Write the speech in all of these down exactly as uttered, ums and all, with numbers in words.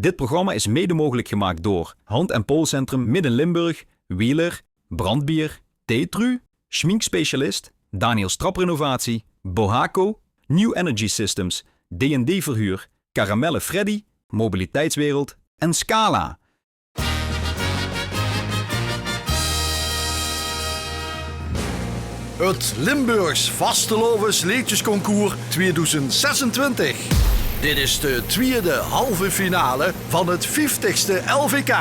Dit programma is mede mogelijk gemaakt door Hand- en Poolcentrum Midden-Limburg, Wieler, Brandbier, Tetru, Schminkspecialist, Daniels Traprenovatie, Bohaco, New Energy Systems, D en D Verhuur, Karamelle Freddy, Mobiliteitswereld en Scala. Het Limburgs Vastelaovesleedjesconcours tweedoezend zesentwintig. Dit is de twiede halve finale van het vieftigste L V K.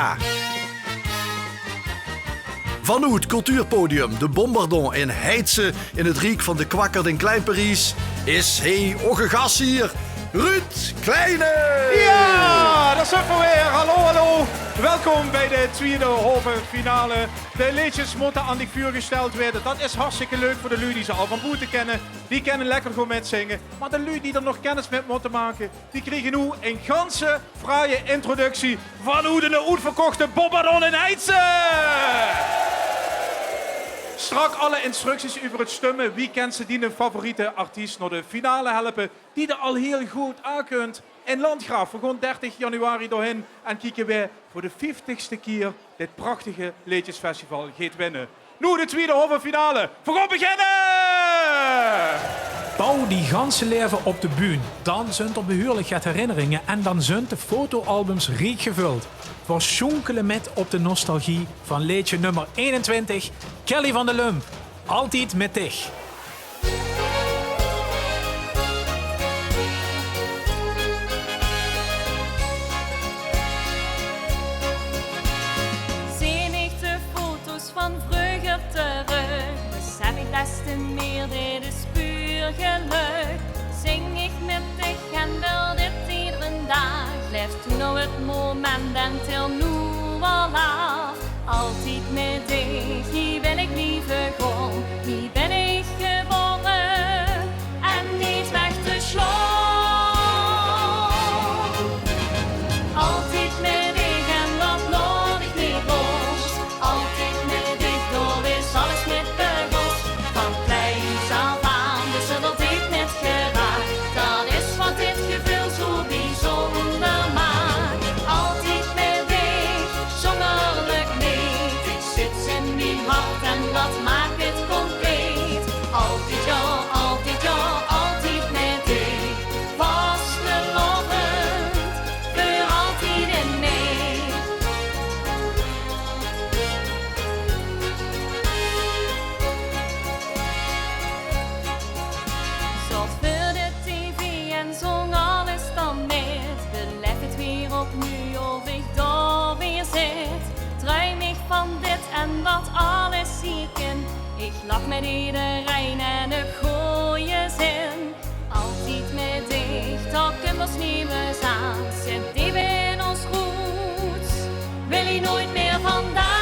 Vanoet cultuurpodium De Bombardon in Heitse in het riek van de Kwakkert in Klein Parijs is hee, ógge gashieër, Ruud Kleine! Jao, dao zeen v'r weer. Hallo, hallo. Welkom bij de twiede halve finale. De leedjes mótte aan dich veurgesteld waere. Dat is hartstikke leuk veur de luuj die ze al van boete kenne. Die kenne lekker good mitzinge. Mer de luuj die d'r nog kennis mit mótte make, die kriege noe ein ganse fraaie introductie vanoet de oetverkochte Bombardon in Heitse. Straks alle instructies euver het stumme. Wie kins se diene favoriete artiest nao de finale helpe, die d'r al hiel good aan kunt in Landgraaf? V'r gaon dertig januari dao hin en kieke wae veur de vieftigste kier dit prachtige leedjesfestival geit winne. Noe de twiede halve finale. V'r gaon beginne! Bouw dien ganse laeve op de bühne. Dan zunt d'r behuurlik get herinneringe en dan zunt de fotoalbums riek gevöld. V'r sjoenkele mit op de nostalgie van leedje nummer einentwintig, Kelly van de Lump. Altied mit dich. Zeen ich de foto's van vreuger terug, besef ich des te meer, dit is puur geluk. Zing ich mit dich en wil dit iederen daag, blief toen op het moment en til noe al aaf. Altied mit dich, hie wil ich blieve gaon, hie bin ich gebore en neet weg te slaon. Altied mit dich en dat laot ich neet los. Altied mit dich, dao is alles mit begós. Van kleins aaf aan, dus dat deet mit geraak. Dat is wat dit geveul zo bijzonder maak. Altied mit dich, zónger geluk neet. Dich zits in mien hart en dat maak het compleet. Altied jao, altied jao, altied mit dich. Vastelaovend, veur altied in mich. Zaot veur de tv en zóng alles dan mit. Belaef het weer opnuuj of ich dao weer zit. Druim ich van dit en dat alles hie kin. Ich lach mit iederein en höb gooje zin. Altied mit dich, dao kump ós nemes aan. Zit deep in ós roots, wil hie noeit mier vandaan.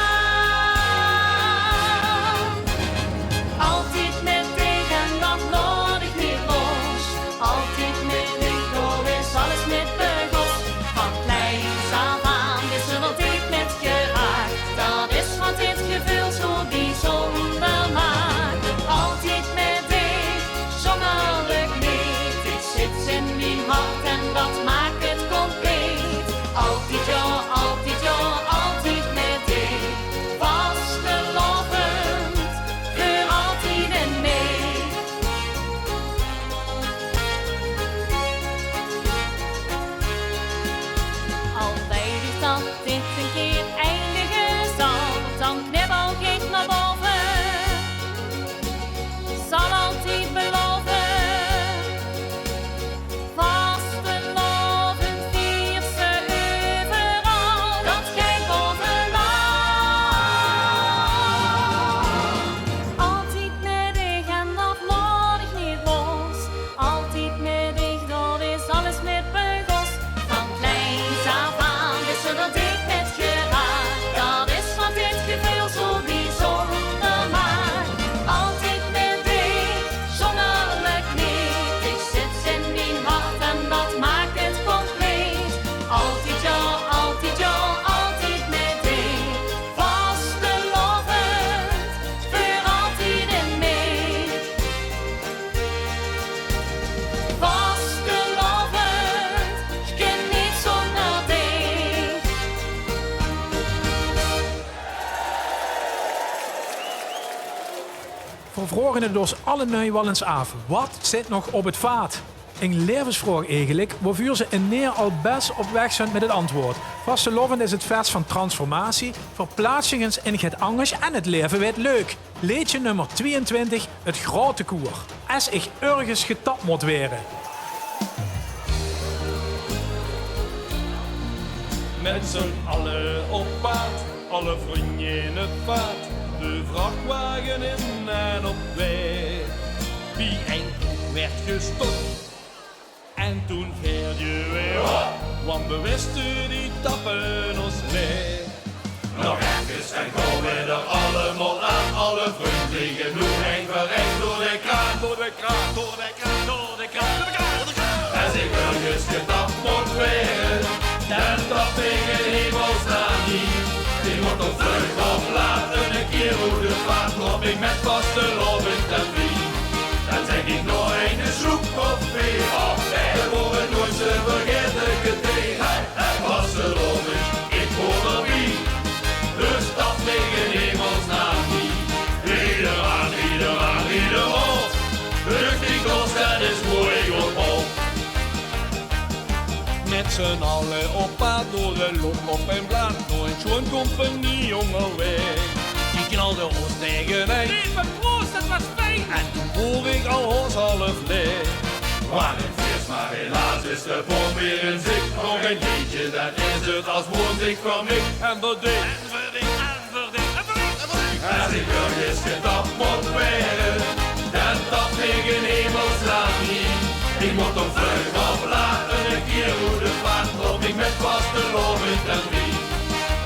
Altied mit dich en dat laot ich neet los. Altied mit dich, dao is alles mit begós. Van kleins aaf aan, is d'r altied mit geraak. Dat is wat dit geveul zo bijzonder maak. Altied mit dich, zónger geluk neet. Dich zits in mien hart en dat maak het compleet. Altied jao, altied jao, altied Veer vraoge 't ós allenui waal ins aaf: wat zit nog op 't vaat? Ein laevesvraog eigelik, wovuur ze in Neer al bès op weg zunt mit 't antwoord. Vastelaovend is 't fès van transformatie, verplaatsinge in get angers en 't laeve weurt leuk. Leedje nummer twieëntwintig, 't groete koer. Es ich örges getap mót waere. Mit z'n alle op paad, alle vrunj in 't vaat, de vrachwage in en op waeg. Bie ein kroeg waert gestop en toen veerde weer op, want bewuste die tappe ós leeg. Nog efkes en kómme veer d'r allemaol aan, alle vrunj vlege noe ein veur ein door de kraan, door de kraan, door de kraan, door de kraan, door de kraan, door de kraan. Es ich örges getap mót waere, dan tap ich in hemelsnaam hie. Ich mót op vreug of laat eine kier oet 't vaat, loup ich mit vastelaovend en wie. Dan zègk ich nog eine sloek of veer, op veer, veur ein noeats te vergaete keteer. Hey, hey, vastelaovend, ich hoor d'rbie. Dus tap ich in hemelsnaam hie. Rie d'r aan, rie d'r aan, rie d'r op. Vluchtig los, det is mooi op op. Mit z'n alle op paad door de Lok op ein blaad, door ein sjoon compagnie jónge waeg. Die knalde ós taegenein. Leve Proost, det waas fijn. En toen voor ich al ós half leeg. Wat ein fieës, mer helaas is de pomp weer in zicht. Nog ein leedje, dan is 't es woor ich veur mich. En veur dich. En veur dich. En veur dich. En veur dich. Es ich örges getap mót waere, dan tap ich in hemelsnaam hie. Ich mót op vreug of laat eine kier oet 't vaat, loup ich mit vastelaovend en wie.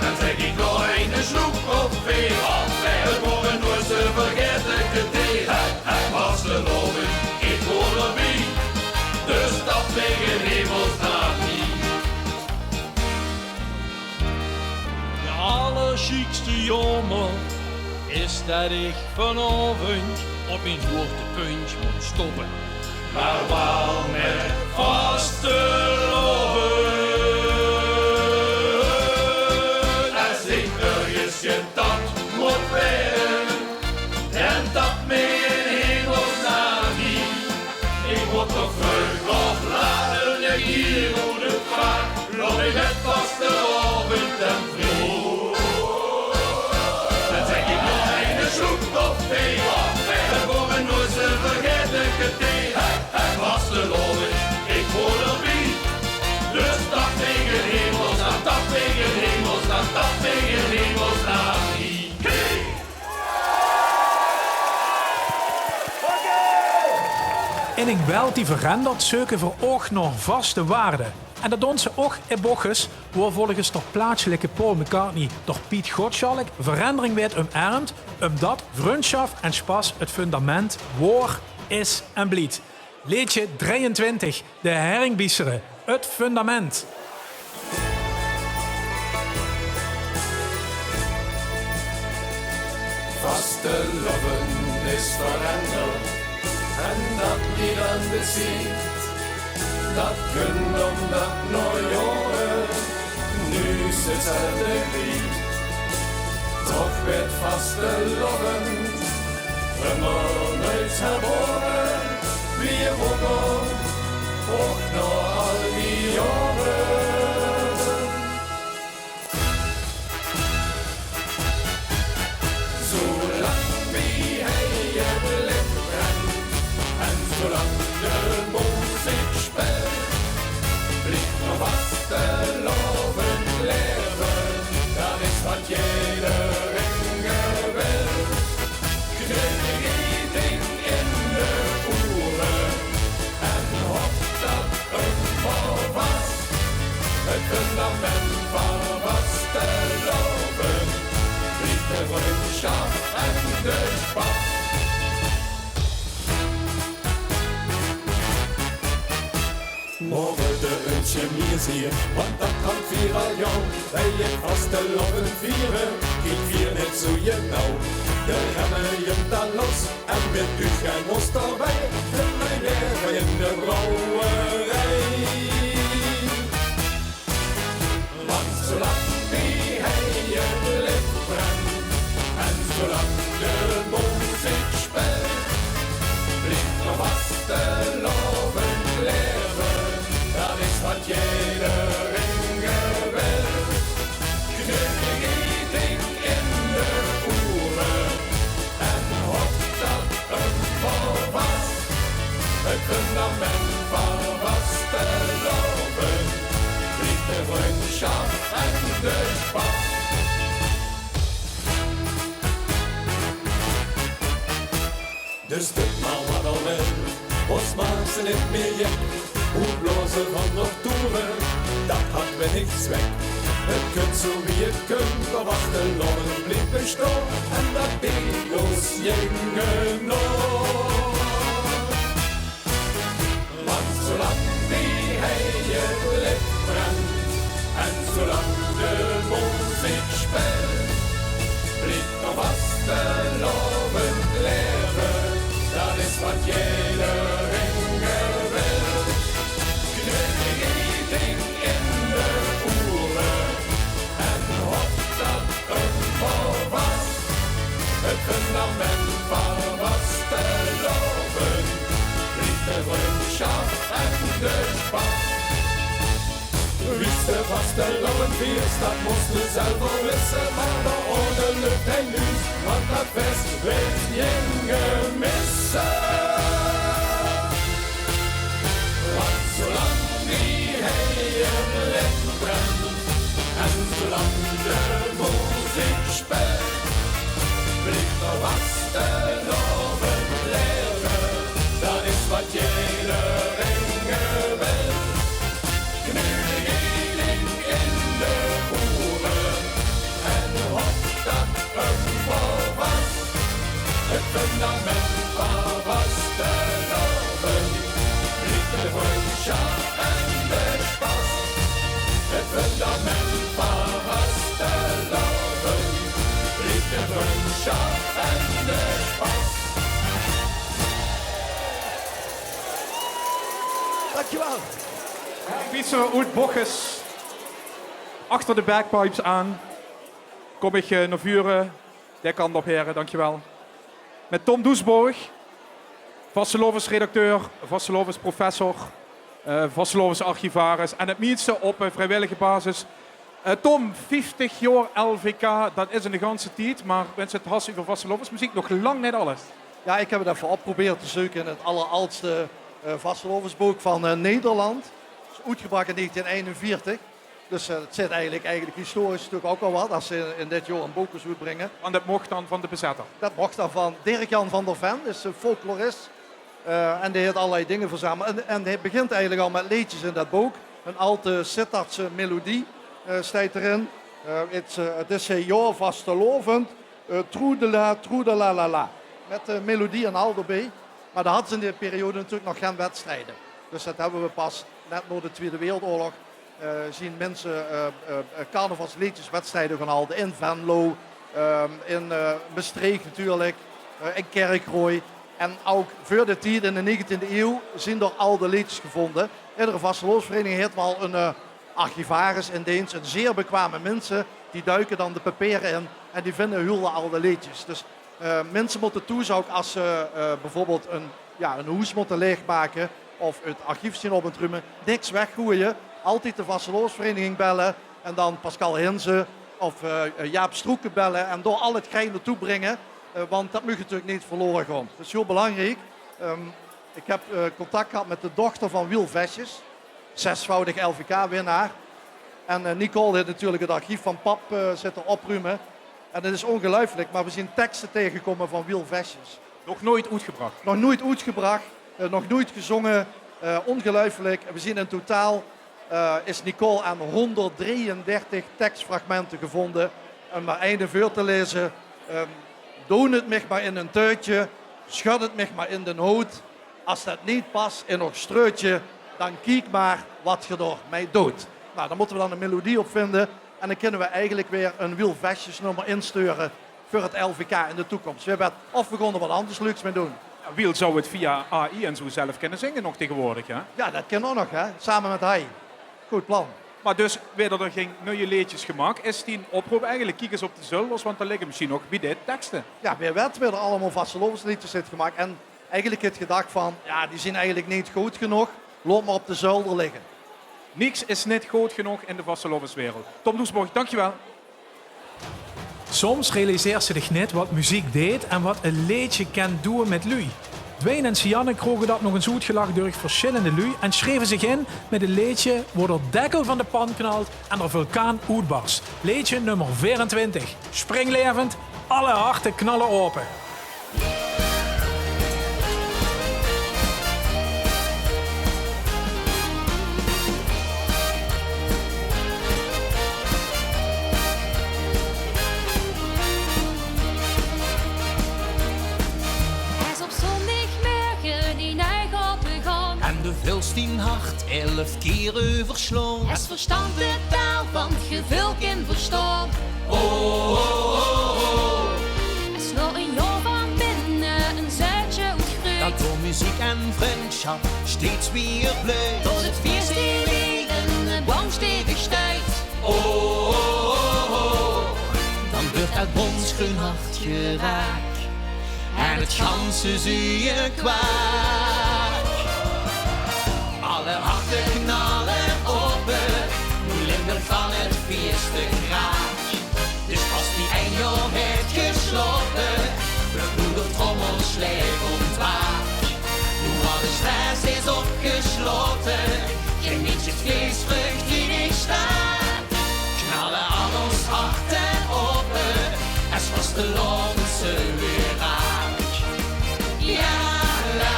Dan zègk ich nog eine sloek of veer, op veer, veur ein noeats te vergaete keteer. Hey, hey, vastelaovend, ich hoor d'rbie. Dus tap ich in hemelsnaam hie. De allersjiekste jaomer is det ich vanaovend op mien hoogtepuntj mót stoppe. Mer waal mit vastelaovend. Es ich örges getap mót waere, dan tap mich in hemelsnaam hie. Ich mót op vreug of laat eine kier oet 't vaat, loup ich mit vastelaovend en wie. Dan zègk ich nog eine sloek of veer, op veer, veur ein noeats te vergaete keteer. Hey, hey, vastelaovend, ich hoor d'rbie. Dus tap ich in hemelsnaam, tap ich in hemelsnaam, tap ich in hemelsnaam hie. In ein welt die verandert, zeuke veer ouch nao vaste waarde. En det doon ze ouch in Bochus, wo volges d'r plaatselike Paul McCartney, d'r Piet Gottschalk, verandering weurt omarmp, umdet vrundsjap en sjpas 't fundament waor, is en blief. Leedje drieëntwintig, de Herringbiesere, 't fundament. Vastelaovend is veranderd en det liet aan de ziet. Det kump umdet nao jaore noe 't zelfde blief. Toch weurt vastelaovend ummer nuuts herbaore. Veer hungere ouch nao al die jaore. Zoelang wie hei 't leech brent en zoelang de meziek sjpeelt, blief d'r vastelaovend laeve. Det is wat jederein wilt. Kneep ich die dink in de oere en hop det ummer vas. 't Fundament van vastelaovend blief de vrundsjap en de sjpas. Morge de uns je mie zieë, want det kan veer al jaor. Bie 't vastelaovend viere kiek veer neet zoe genauw. De remme jump dan los en mit uch en ós d'rbie, de mei lever in de brouwerij. Want zoelang wie hei 't leech brent en zoelang de meziek sjpeelt, Neet mieë jek, oetblaoze van de toere, dat hat weer niks weg. Het kunt zo wie het kunt, de vastelaovend blieft besjtaon en dat deet os jinge nood. Want zolang wie hei het licht brendt en zolang de muziek speelt, blieft de vastelaovend laeve. Dat is wat jedereen wil. Knul die ding in de oere en hop dat 't vol vas. Het fundament van vastelaovend blieft de vrundsjap en de sjpas. Wie de vastelaovend viert, dat mós de zelf waal wisse, maar de orde lukt hei noeit, want dat fest wilt jinge misse. Want zolang wie hei het licht brendt en zolang de muziek speelt, blieft de vastelaovend laeve. Dat is wat jedereen wil. Knul die ding in de oere en hop dat 't vol vas. Het fundament van vastelaovend blieft de vrundsjap en de sjpas. Het fundament van vastelaovend blieft de vrundsjap en de sjpas. Dankjewel. Visser oet Bochjes, achter de bagpipes aan. Kom ich eh, nao vure. Dae kant op, here, dankjewel. Mit Tom Doesborg, vastelaovesredacteur, vastelaovesprofessor, eh vastelaovesarchivaris en het mieste op eh, vriewillige basis. Eh, Tom, vieftig jaor L V K, dat is 'ne ganse tied, maar wens se het has euver vastelaovesmeziek, nog lang neet alles. Ja, ik heb het effe opgeprobeerd te zeuke in het alleraldste eh vastelaovesbook van eh, Nederland. Is oetgebrach in negentien einenveertig. Dus eh, het zit eigenlijk, eigenlijk historisch natuurlijk ook al wat, als ze in dit jaar een boek eens uitbrengen. Want dat mocht dan van de bezetter? Dat mocht dan van Dirk-Jan van der Ven, is een folklorist. Eh, en die heeft allerlei dingen verzameld. En, en hij begint eigenlijk al met leedjes in dat boek. Een alte Sittardse melodie eh, staat erin. Eh, het, eh, het is eh, Jaor Vastelaovend, eh, troedela, troedela la la. Met de melodie en al erbij. Maar daar hadden ze in die periode natuurlijk nog geen wedstrijden. Dus dat hebben we pas net na de Tweede Wereldoorlog eh, zien mensen eh, eh, eh, carnavalsleedjeswedstrijden gaan houden in Venlo, eh, in eh, Mestreech natuurlijk, eh, in Kerkroj. En ook voor de tijd in de negentiende eeuw zien er al de leedjes gevonden. Iedere vastelaovesvereniging heeft wel een eh, archivaris in dienst, een zeer bekwame mensen. Die duiken dan de papieren in en die vinden heel de oude leedjes. Dus eh, mensen moeten thuis ook als ze eh, bijvoorbeeld een, ja, een hoes moeten leegmaken of het archief zien op het rumen, niks weggoeien. Altijd de vastelaovesvereniging bellen en dan Pascal Hinze of eh, eh, Jaap Stroeken bellen en door al het grein naartoe brengen. Eh, want dat mag natuurlijk niet verloren gaan. Dat is heel belangrijk. Ehm, ik heb eh, contact gehad met de dochter van Wiel Vesjes, zesvoudig L V K-winnaar. En eh, Nicole heeft natuurlijk het archief van pap eh, zitten opruimen. En het is ongelooflijk, maar we zien teksten tegengekomen van Wiel Vesjes. Nog nooit oetgebrach? Nog nooit oetgebrach, eh, nog nooit gezongen. Eh, ongelooflijk. We zien in totaal eh, is Nicole aan honderddrieëndertig tekstfragmenten gevonden. En maar eine voor te lezen. Ehm, doon het mich maar in een tuitje, schud het mich maar in den hoot. As det neet pas in eur struutje, dan kiek maar wat ge d'r mei doot. Nou, daar moeten we dan een melodie op vinden. En dan kunnen we eigenlijk weer een Wiel Vesjes nummer insturen voor het L V K in de toekomst. We hebben het, of we gaan er wat anders leuks mee doen. Ja, Wiel zou het via A I en zo zelf kunnen zingen nog tegenwoordig, hè? Ja, dat kan ook nog, hè? Samen met Hai. Goed plan. Maar dus, werden er geen nieuwe leedjes gemaakt? Is die oproep eigenlijk, kiek eens op de zolder, want er liggen misschien nog bij dit teksten. Ja, weer wet, werden allemaal vastelaovesleedjes zit gemaakt. En eigenlijk het gedacht van, ja, die zien eigenlijk neet good genóg, laot maar op de zolder liggen. Niks is neet good genóg in de vastelaoveswereld. Tom Doesborg, dankjewel. Soms realiseers se dich neet wat meziek deet en wat e leedje kin doeë mit luuj. Dwayne en Sianne kroge dat nog ins oetgelag durch versjillende luuj en sjreve zich in mit e leedje woe d'r dekkel van de pan knalt en d'r vulkaan oetbars. Leedje nummer veerentwintig. Springlaevend, alle harte knalle ope. Wils dien hart elf kier euversjlaon. Es verstand de taal van 't geveul kin versjtaon. Oh, oh, oh, oh. Es noe ein jaor van binne ein zuitje oetgreujt. Dat door meziek en vrundsjap steeds weer bleujt. Tot 't fieëst hie in de boum stevig steit. Oh, oh, oh, oh. Dan wuuert 't bronsgreun hart geraak. En 't ganse zuuje kwaak. Alle harte knalle ope, noe Limburg van 't fieëste kraak. Dus pas die ein jaor haet gesjlaope, wuuert noe door trommelslaeg ontwaak. Noe alle stress is opgesjlaote, geneet 't fieës vruchtig staak. Knalle al ós harte ope, es vastelaovend se weer raak. Ja, la,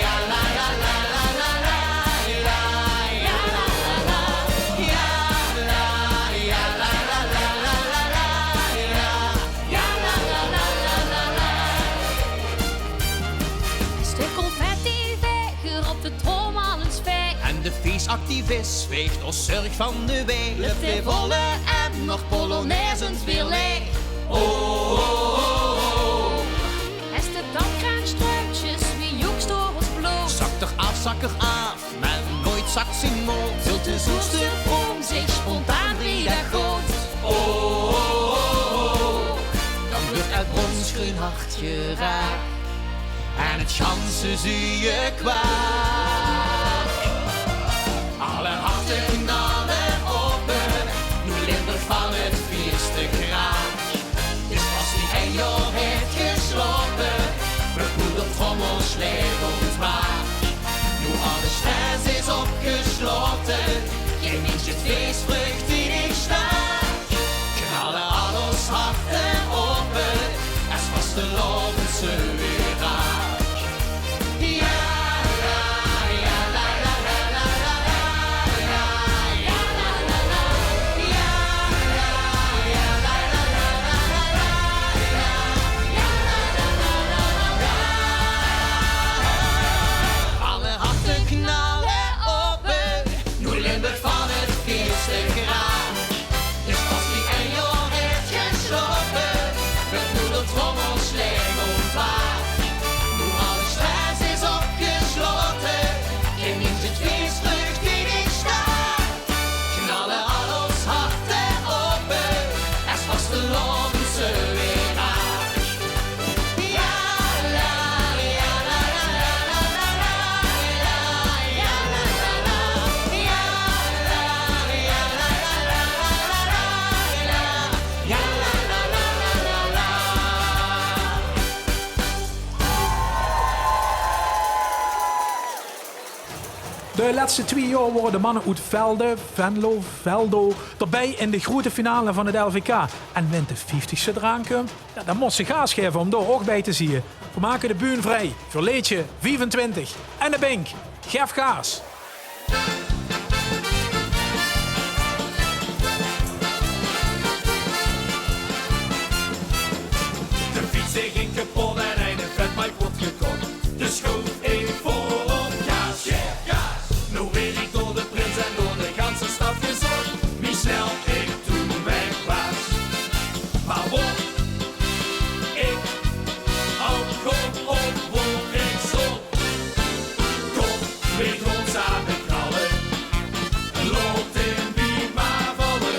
ja, la, ja, la, la, la, la, la, la, ja, la, la, la, ja, la, la, la, la, la, la, ja, la, la, la, ja, la, la, la, la, la, la. Es de confetti vaeg, ropt de trom al ins vaeg. En de fieësactivis vaegt ós zörg van de waeg. Löp de volle emmer polonaise weer laeg. Oh, oh, oh, oh. Es de damkraan struimtjes wie joeks door ós blood. Zak d'r aaf, zak d'r aaf, mer noeats zak zien mood. Vult de zoerstofpomp zich spontaan weer good. Oh, oh, oh, oh. Dan wuuert 't bronsgreun hart geraak. En 't ganse zuuje kwaak. Alle harte knalle ope, noe Limburg van 't fieëste kraak. Dus pas die ein jaor haet gesjlaope, wuuert noe door trommelslaeg ontwaak. Noe alle stress is opgesjlaote, geneet 't fieës vruchtig staak. Knalle al ós harte ope, es vastelaovend se weer raak. Ja, la, ja, la, la, la, la, la, la, ja, la, la, la, ja, la, ja, la, la, la, la, la, ja, la, la, la, la, la, la. Alle harte knalle ope, noe Limburg van 't fieëste kraak. Dus pas die ein jaor haet gesjlaope, wuuert noe door trommelslaeg ontwaak. Noe alle stress is opgesjlaote, geneet 't fieës vruchtig staak. Knalle al ós harte ope, es vastelaovend se weer raak. De lètste twie jaor wore de manne oet Velde, Venlo, Veldo, d'rbij in de groete finale van 't L V K. En wint de vieftigste d'raan kump, jao, dan mós se gaas gaeve óm dao ouch bij te zieë. Veer make de bühne vrij veur leedje viefentwintig. En de bink, gaef gaas. De fiets die ging kepot en eine vetbike woort gekocht. Dus schoof ich vol op gaas. Gaas! Noe waer ich door de prins en door de ganse stad gezoch. Wie snel ich toen weg waas. Mer woort ich al good op woort ich zoot. Kóm, veer gaon same knalle. Laot 'm bie mich mer valle.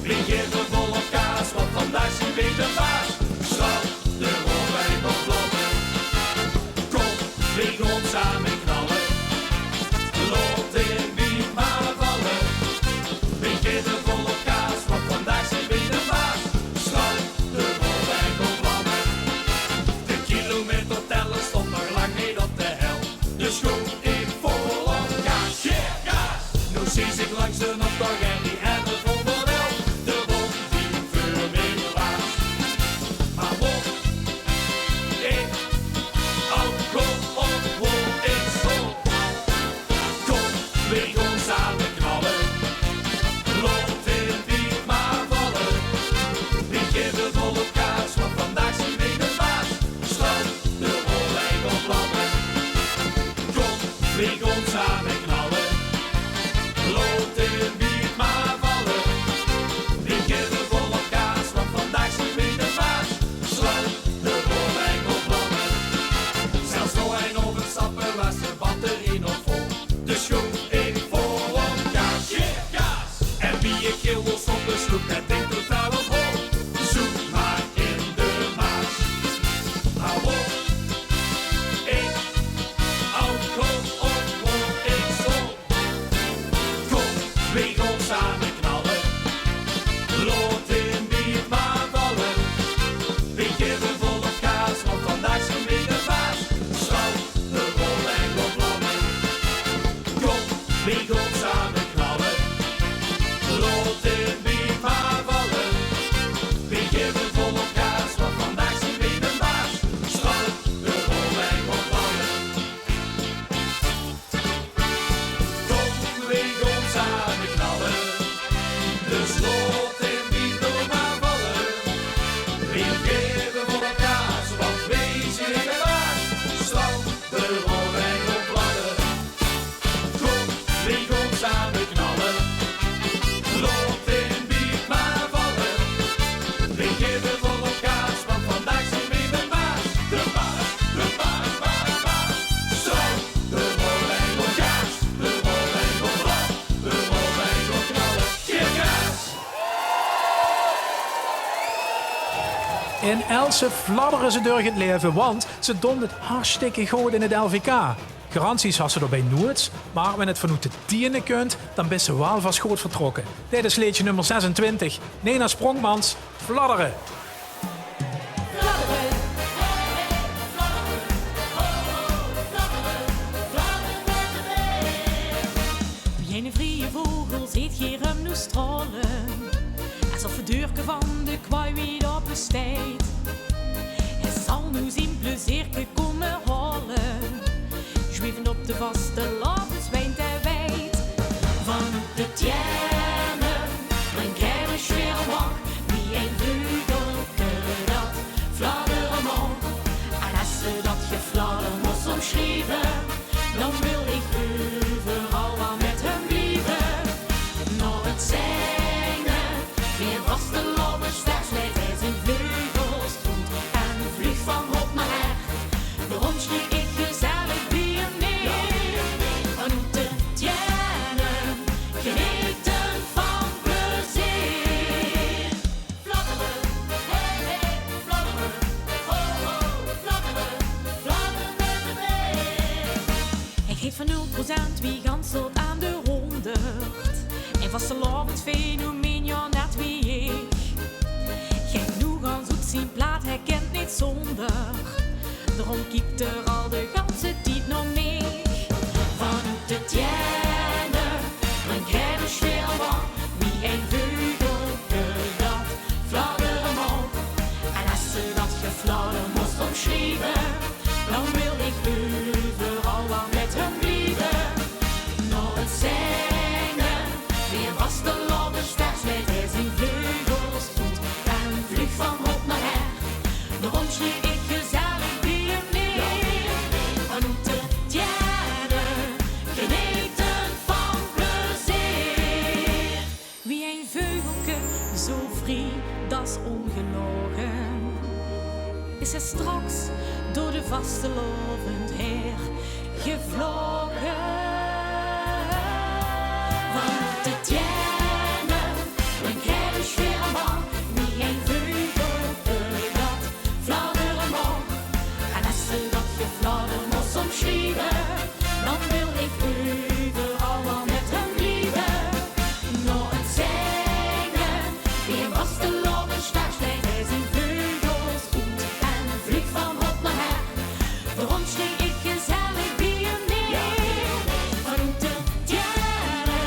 Veer gaeve vol op gaas, want vandaag zeen veer de baas. Stap d'r op en kóm vlamme. Kóm, veer gaon same knalle. Laot 'm bie mich mer valle. Veer gaeve vol op gaas, want vandaag zeen veer de baas. Stap d'r op en kóm vlamme. De kilometerteller stóng nog lang neet op de hel. Dus schoof ich vol op gaas. Gaas! Noe zeen ich langs d'n optoch en die höbbe vol model. De wond die veur mich waas. Mer woort ich al good op woort ich zoot. Kóm, veer gaon same knalle. Laot 'm bie mich mer valle. Veer gaeve vol op gaas, want vandaag zeen veer de baas. Stap d'r op en kóm vlamme. Kóm, veer gaon Gilder stopper sloeg het ding totaal op hol. Zoek maar in de Maas. Hou op, ik ook op, op, ik stop. Kom, we gaan samen knallen. Laat hem niet maar vallen. We geven volop gas, want vandaag zien we de baas. Stap de rollen en gaan vlammen. Kom, we gaan samen knallen. Laat hem niet maar vallen. We geven volop gas, want vandaag zien we de baas. Stap de rollen en gaan vlammen. Kom, we gaan samen knallen. Dus laat hem niet door maar vallen. We geven volop gas, want we zien de baas. Stap de rollen en gaan vlammen. Kom, we gaan samen knallen. Laat hem niet maar vallen. We geven volop gas, want vandaag zien we de baas. De baas, de baas, baas, baas. Zo, de rollen en gaan gas. De rollen en gaan vlam. De rollen en gaan knallen. Geef gas! In Elsje fladdere ze door het leve, want ze doon het hartstikke good in het L V K. Garanties has se daobij noeits, maar wen het vanoet de tiene kunt, dan bis se waal vas good vertrokke. Dit is leedje nummer zesentwintig, Nena Spronkmans, Fladdere. Wie eine vrieje vogel zeet geer 'm noe straole, es of 't deurke van de kwaai wied ope steit. Hae zal noe zien plezeerke kómme haole, zwevend op de vastelaoveswind en wied. Vanoet de tiene, ein kleine sfeer omhoog, wie ein veugelke dat fladdere maag. En es se dat gefladder mós omsjrieve, dan wil ich euveral waal mit häöm blieve. Nao 't zinge, wie ein vastelaovesster, smijt hae zien vleugels oet en vluug van hop nao her. Daoróm sjnij ich gezellig bie häöm neer. Vanoet de tiene, genete van plezeer. Fladdere, hey, hey, fladdere, ho, ho, fladdere, fladdere, hey. Hae geit van nul procent wie gans tot aan de hónderd. Ein vastelaovesfenomeen, jao, net wie ich. Geit noe gans oet zien plaat, hae kint neet zónder. Daoróm kiek 'r al de ganse tied nao mich. Vanoet de tiene, ein kleine sfeer omhoog, wie ein veugelke dat fladdere maag. En es se dat gefladder mós omsjrieve, dan wil ich euveral waal mit häöm blieve. Nao 't zinge, wie ein vastelaovesster, smijt hae zien vleugels oet en vluug van hop nao her. Daoróm sjnij ich gezellig bie häöm neer. Vanoet de tiene, genete van plezeer. Wie ein veugelke, zo vrie, dat is óngeloge, is hae straks door de vastelaovend haer gevloge. Vanoet de tiene, ein kleine sfeer omhoog, wie ein veugelke dat fladdere maag. En es se dat gefladder mós omsjrieve, dan wil ich euveral waal mit häöm blieve. Nao 't zinge, wie ein vastelaovesster, smijt hae zien vleugels oet en vluug van hop nao her. Daoróm sjnij ich gezellig bie häöm neer. Vanoet de tiene,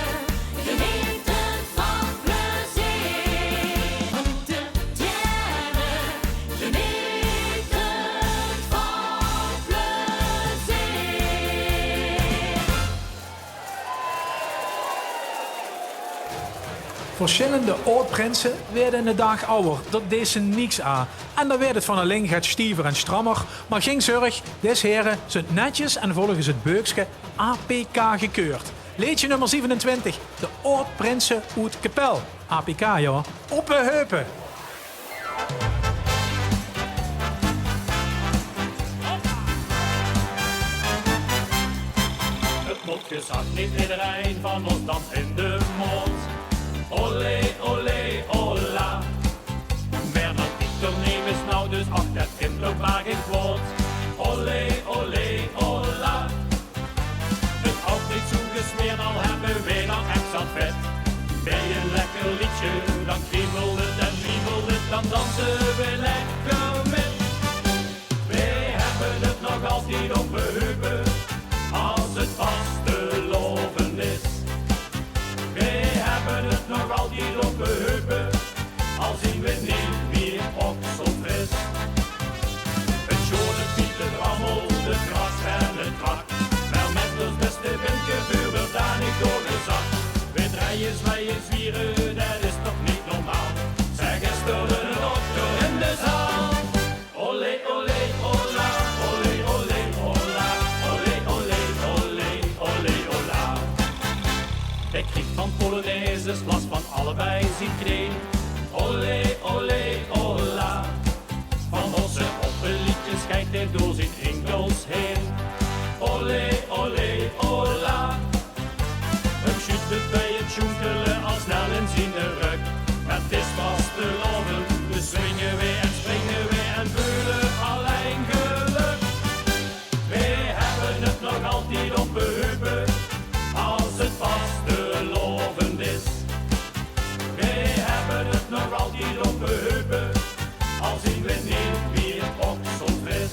genete van plezeer. Vanoet de tiene, genete van plezeer. Versjillende aod-prinse weerde inne daag awwer, dat dees ze niks aa. En dan weerd het van allein get stiever en strammer. Maar gein zörg, dees here zunt netjes en volges het beukske A P K gekeurd. Leedje nummer zevenentwintig, de aod-prinse oet Kepèl. A P K, jao. Oppe heupe! Het mót gezag, neet ederein van ós dans in de mód. Olé, olé, olá. Mer dat Victor nemes nou dus, ach, dat kint toch maar geen kwaod. Olé, olé, olá. Het altijd zo gesmeerd, al hebben we dan extra vet. Bij een lekker liedje, dan kriebelt het en wiebelt het, dan dansen we lekker met. Wij hebben het nog altijd op de heupen, als het vastelaovend is. Wij hebben het nog altijd op de heupen, al zien we niet meer okselfris. Het sjoort, het piept, het rammelt, het kras en het krak. Maar met ons beste Wimke veure we daar niet door gezag. Wij draaien, zwaaien, zwieren, dat is toch niet normaal. Zeg, is er een dokter in de zaal? Olé, olé, olá, olé, olé, olá, olé, olé, olé, olé, olá. Ik krieg van polonaises last van allebei zien kneen. Olé, olé, olá. Van onze oppe liedjes kijkt hij door zijn enkels heen. Olé, olé, olá. Hem sjuut het bij het sjoenkele al snel in zien rug. Het is vastelaovend, dus swinge we en springe we en veule allein geluk. We hebben het nog altijd op de heupen, als het vastelaovend is. We hebben het nog altijd op de heupen, al zien we niet meer okselfris.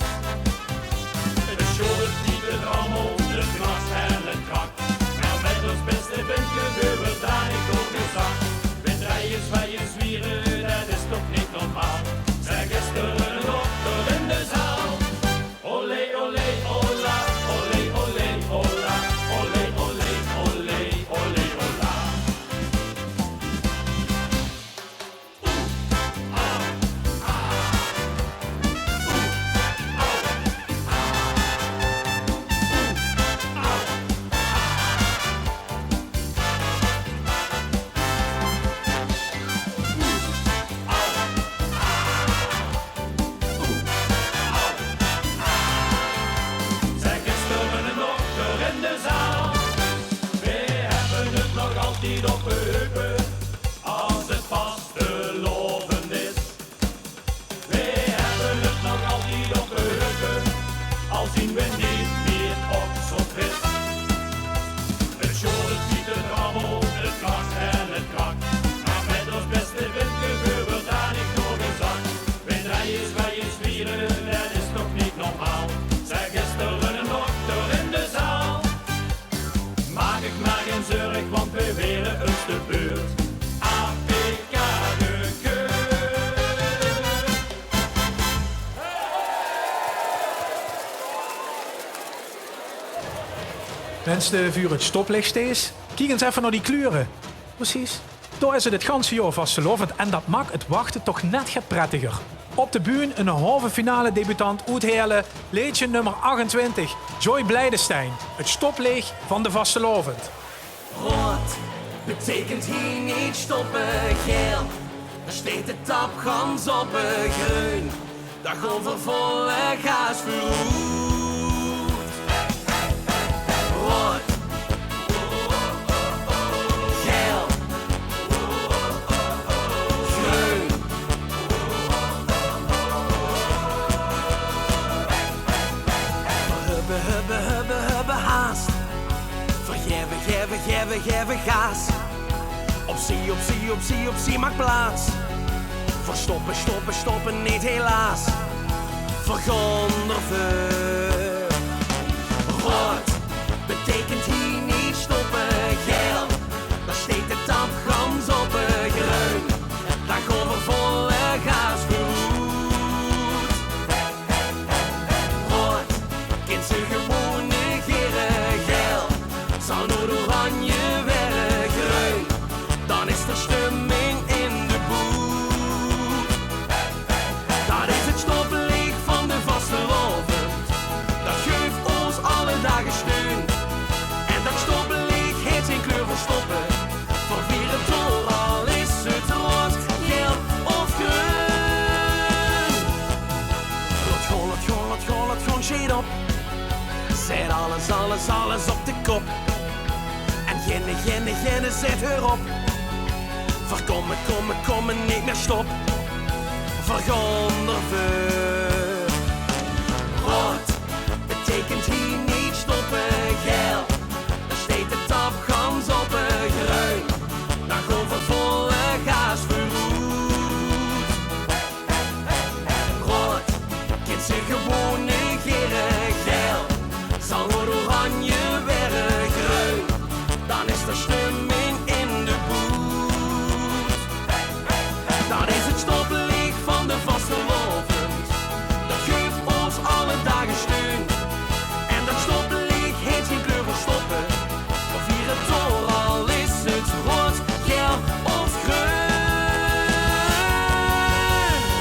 Het sjoort, het piept, het rammelt, het kras en het krak. Maar met ons beste Wimke veure we daar niet door gezag. We draaien, zwaaien, zwieren, dat is toch niet normaal. Zeg, is er een dokter in de zaal? Olé, olé, olá, olé, olé, olá, olé, olé, olé, olé, olá. Zeg, is er een dokter in de zaal? We hebben het nog altijd op de heupen, als het vastelaovend is. We hebben het nog altijd op de heupen, al zien we niet meer okselfris. Het sjoort, het piept, het rammelt, het kras en het krak. Maar met ons beste Wimke veure we daar niet door gezag. We draaien, zwaaien, zwieren, dat is toch niet normaal. Zeg, is er een dokter in de zaal? Maak uch maar geen zörg, want we waere us de beurt. A P K gekeurd. Wens de vuur het stoplicht stees? Kiek ens effe nao die kleure. Precies. Dao is het het ganse jaor vastelaovend en dat maak het wachte toch net get prettiger. Op de bühne 'n halve finale debutant oet Heële, leedje nummer achtentwintig, Joy Blijdestein, het stoplicht van de vastelaovend. Rood beteikent hie neet stoppe, gael, dao steit de tap gans oppe, greun, dao gaon v'r volle gaas veuroet. Rood, gael, greun. V'r höbbe, höbbe, höbbe, höbbe haast. V'r gaeve, gaeve, gaeve, gaeve gaas. Opzie, opzie, opzie, opzie, maak plaats. V'r stoppe, stoppe, stoppe neet, helaas. V'r gaon d'r veur. Rood beteikent hie neet stoppe, gael, dao steit de tap gans oppe, greun, dao gaon v'r volle gaas veuroet. Rood kint ze gewoon negere, gael zal noe oranje waere, greun, dan is d'r stumming in de boet. Dat is het stoplicht van de vastelaovend, dat geuf oos alle daag steun. En dat stoplicht haet zien kleur veur stoppe, v'r viere 't door, al is het rood, gael of greun. Laot gaon, laot gaon, laot gaon, laot gaon, sjeet op. Zet alles, alles, alles op de kop. En ginne, ginne, ginne, zet heur op. Kómme, kómme, kómme, neet mieë stop. Veer gaon d'r veur. Roead beteikent hie neet stoppe. Gael, dao steit de tap gans oppe. Greun, dao gaon veer volle gaas veuroet. Roead kint zich gewoen negere. Gael zal nooit oranje waere. Greun, dan is d'r stumming in de boet. Dat is 't stopliech van de vastelaovend. Dat geuf ós alle daag steun. En dat stopliech heet gein kleur veur stoppe. Veer viere door, al is 't roead, gael of greun.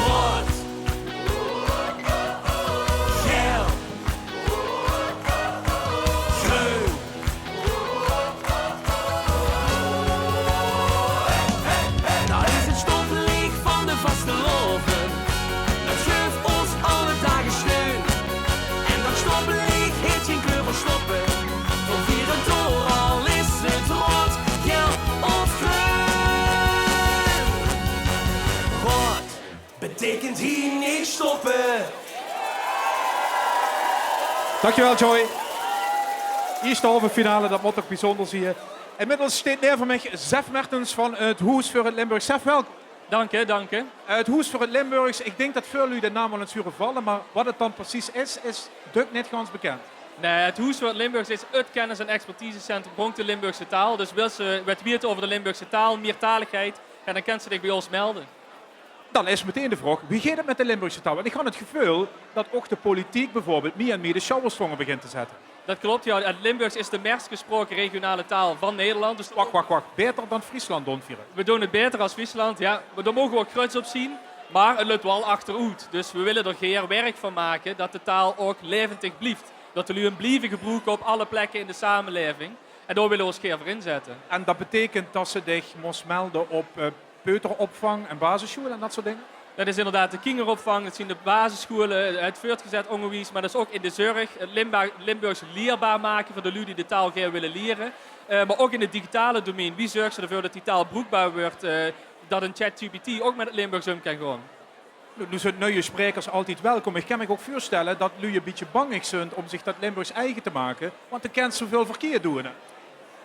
Roead, gael, greun. Dat is 't stopliech van de vastelaovend. Dat geuf ós alle daag steun. En dat stopliech heet gein kleur veur stoppe. Veer viere door, al is 't roead, gael of greun. Roead beteikent hie neet stoppe. Dankjewel, Joy. Ierste halve finale, dat mót toch bezunjer zieë. Inmiddels steit neve mich Sef Mertens van 't Hoes veur 't Limburgs. Sef, welkom. Dank uch, dank uch. Eh, 't Hoes veur 't Limburgs, ich dink dat väöl luuj de naam al ins hure valle, mer wat 't dan precies is, is dök neet gans bekènd. Nae, 't Hoes veur 't Limburgs is 't kennis- en expertisecentrum rónk de Limburgse taal. Dus wils se get weite euver de Limburgse taal, meertaligheid, jao, dan kins se dich bie ós melde. Dan is metein de vraog, wie geit 't mit de Limburgse taal? Want ich han 't geveul dat ouch de politiek bieveurbeeld mieë en mieë de sjouwers zónger begint te zètte. Dat klop, jao. 't Limburgs is de mers gesproke regionale taal van Nederland. Dus wach, wach, wach. Baeter dan Friesland doon veer 't? Veer doon 't baeter es Friesland, jao. Mer dao moge veer ouch gruuets op zeen. Mer 't löp waal achteroet. Dus veer wille d'r gaer werk van make dat de taal ouch laevendig blief. Dat de luuj 'm blieve gebroeke op alle plekke in de samelaeving. En dao wille veer ós gaer veur inzètte. En dat beteikent dat se dich mós melde op, eh, peuteropvang en basissjoeël en dat soort dinger? Dat is inderdaad de kingeropvang, dat zien de basissjoeële, 't veurtgezet óngerwies, mer dat is ouch in de zörg, 't Limba-, Limburgs lierbaar make veur de luuj die de taal gaer wille liere. Eh, mer ouch in 't digitale domein. Wie zörgs se d'rveur dat die taal broekbaar wuuert, eh, dat 'n ChatGPT ouch mit 't Limburgs óm kan gaon? Noe, noe zunt nuie spraekers altied welkom. Ich kan mich ouch veursjtèlle dat luuj e bietje bangig zunt óm zich dat Limburgs eige te make, want d'r kènt zoeväöl verkieër doon, hè.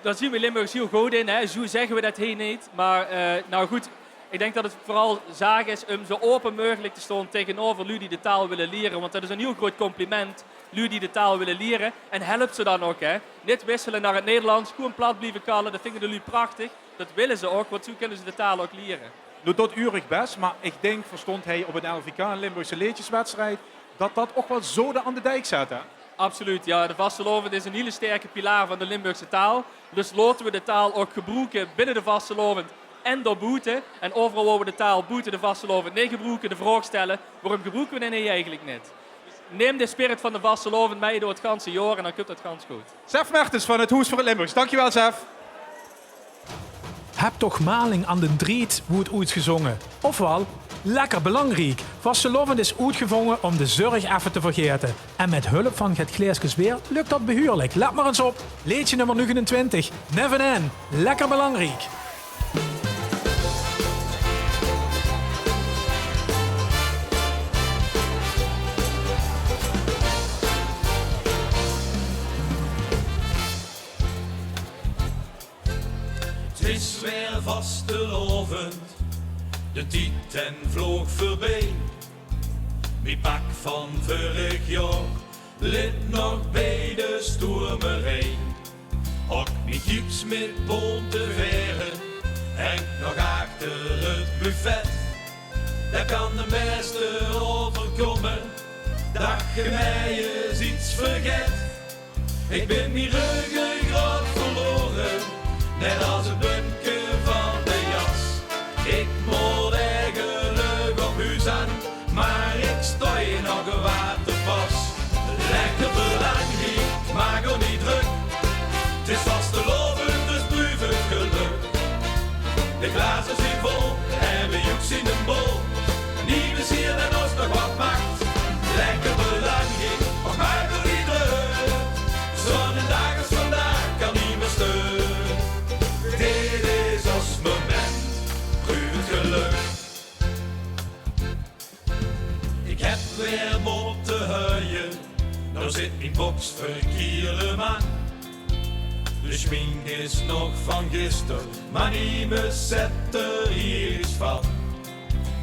Dao zien veer Limburgers hiel good in, hè. Zoe zègke veer dat hie neet. Mer, eh, noe good, ich dink dat 't veural zaak is óm zoe aope meugelik te staon taengeneuver luuj die de taal wille liere. Want dat is 'n hiel groeat compliment, luuj die de taal wille liere. En help ze dan ouch, hè. Neet wissele nao 't Nederlands, gewoen plat blieve kalle, dat vinge de luuj prachtig. Dat wille ze ouch, want zoe kinne ze de taal ouch liere. Noe, doot uur uch bès, mer ich dink, verstóng hae op 't L V K, 'n Limburgse leedjeswedstrijd, dat dat ouch waal zoden aan de diek zèt, hè? Absoluut, jao. De vastelaovend is 'n hiele sterke pilaar van de Limburgse taal. Dus laote veer de taal ouch gebroeke binne de vastelaovend en daoboete. En euveral wo veer de taal boete de vastelaovend neet gebroeke, de vraog stèlle: waorum gebroeke veer 'm hie eigelik neet? Num de spirit van de vastelaovend mei door 't ganse jaor en dan kump dat gans good. Sef Mertens van 't Hoes veur 't Limburgs. Dankjewel, Sef. Höb toch maling aan d'n driet, woeët oets gezónge. Ofwaal, lekker belangriek. Vastelaovend is oetgevónge óm de zörg effe te vergaete. En mit hulp van Get Glaeskes Weer lök dat behuurlik. Lèt mer ins op. Leedje nummer negenentwintig, Never End. Lekker belangriek. 't Is weer vastelaovend, de tied dae vloog veurbie. Mie pak van veurig jaor lit nog bie de stoermerie. Ouch mie gips mit bónte vaere hingk nog achter 't buffet. Dao kan de bèste euverkómme, dat ge mei ins get vergaet. Ich bin mie ruggegraot verlaore, net es 't bumke van de jas. Ich mót eigelik op hoes aan, mer ich stóng nog aan de waterpas. Lekker belangriek, mer ouch neet drök. 't Is vastelaovend, dus bruuf 't gelök. De glazer zien vol en veer joekse in de bol. Niemes hie dat ós nog wat maak. Lekker belangriek, och mer doe neet drök. Zoe'n daag es vandaag kan neet mie steure. Dit is ós moment, bruuf Weer mótte huie, noe zit mien boks verkiele man. De sjmink is nog van gister, mer niemes zet d'r hie get van.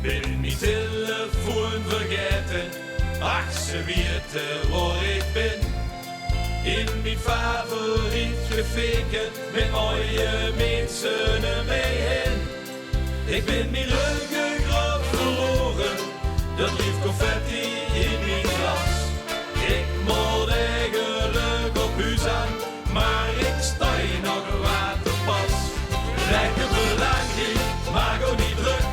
Bin mien tillefoon vergaete, ach, ze weite waor ich bin. In mien favoriet cafeeke, mit mooie minse um mich hin. Ich bin mien ruggengraat verlore, d'r blief confetti in mien glas. Ich mót eigelik op hoes aan, mer ich stao nog waal te pas. Lekker belangriek, maak uch neet drök.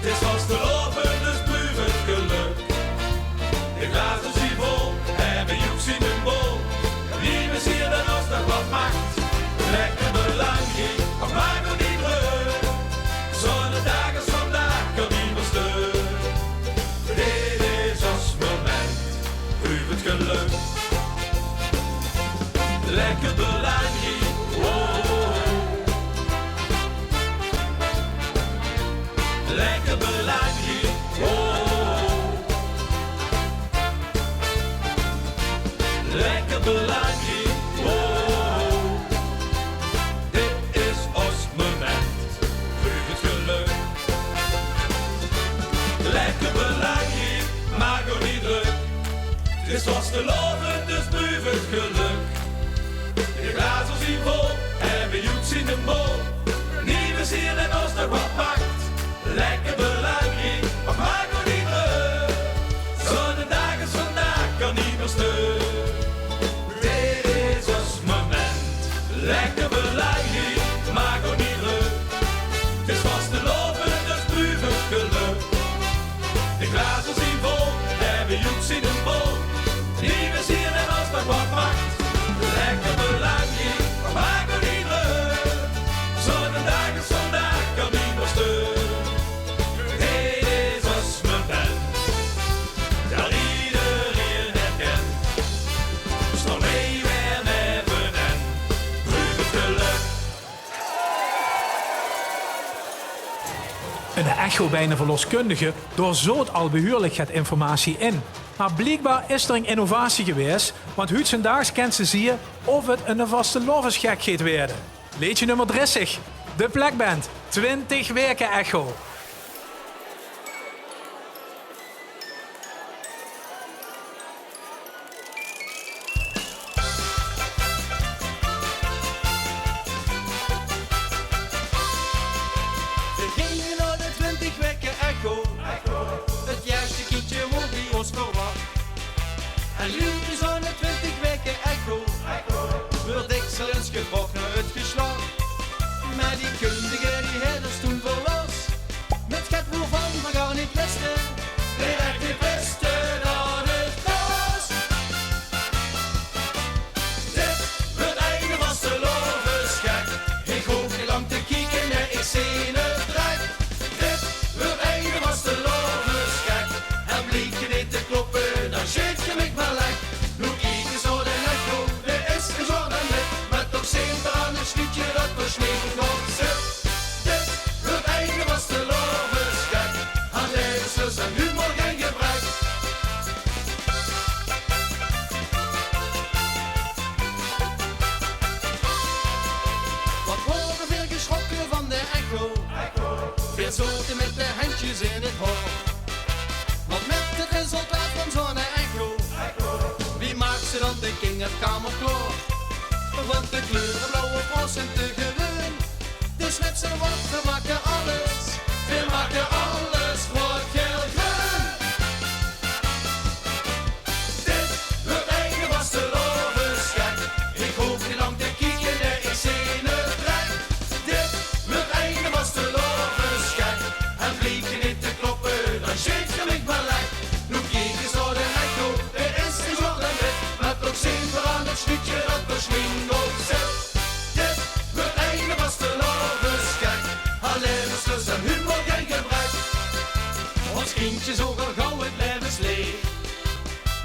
't Is vastelaovend, dus blief 't gelök. De glazer zeen vol en bie uch zeen de bol. Niemes hie dae ós nog get maak. Lekker belangriek, och maak uch neet drök. Zoe'ne daag es vandaag kan niemes störe. Dit is ós moment, blief 't gelök. Lekker belangriek, oh, oh, oh. Lekker belangriek, oh, oh, oh. Lekker belangriek, oh, oh, oh. Dit is ós moment, blief 't gelök. Lekker belangriek, maak uch neet drök. 't Is vastelaovend, dus blief 't gelök. De glazer zeen vol en bie uch zeen de bol. Niemes hie dae ós nog get maak. Lekker belangriek, och maak uch neet drök. Zoe'ne daag es vandaag kan niemes störe. Dit is ós moment. Lekker belangriek, maak uch neet drök. 't Is vastelaovend, dus blief 't gelök. De glazer zeen vol en bie uch zeen de bol. Niemes hie dae ós nog get maak. Lekker belangriek, och maak uch neet drök. Zoe'ne daag es vandaag kan niemes störe. Dit is ós moment, dat ederein herkent. Sjtaon hie weer neve en, blief 't gelök. Eine echo bie eine verloskundige, dao zoot al behuurlik get informatie in. Mer bliekbaar is d'r ein innovatie gewaes, want huudzendaags kènt ze zieë of 't eine vastelaovesgek geit waere. Leedje nummer dressig, de Plekband, twintig waeke echo. Veer ginge nao de twintig waeke echo. 't Ierste kindje woort bie ós verwach. En noe is zoe'ne twintig waeke echo. Wuuert dèks ins gevraog nao 't geslach. Mer die kundige die haet ós toen verlos. Mit get woevan veer gaar neet wiste, veer ech neet wiste dat 't kós. Dit wuuert eine vastelaovesgek. Ich hoof neet lang te kieke, nae, ich zeen 't drek. Dit wuuert eine vastelaovesgek. En bliek neet te kloppe, dan sjeet geer mich mer lek. Noe kiek ins nao de echo, dae is gezocht en wit, mer toch zeen veer aan 't sliedje dat veer sjmink op zit. Dit wuuert eine vastelaovesgek, aan levenslust en humor gein gebrek. Wat wore veer gesjrokke van de echo. Veer zote mit de hendjes in 't haor. Want mit 't resultaat van zoe'ne echo, wie maak ze dan de kingerkamer klaor? Want de kleure blauw of roze zeen te greun. Dus wèt ze wat, veer make alles, veer make alles roead, gael, greun. Dit wuuert eine vastelaovesgek. Ich hoof neet lang te kieke, nae, ich zeen 't drek. Dit wuuert eine vastelaovesgek. En bliek neet te kloppe, dan sjeet geer mich mer lek. Noe kiek ins nao de echo, dae is gezocht en wit, mer toch zeen veer aan 't sliedje dat veer sjmink op zit. Dit wuuert eine vastelaovesgek, aan levenslust en humor gein gebrek. Ós kindje zoog al gaw 't laevesleech,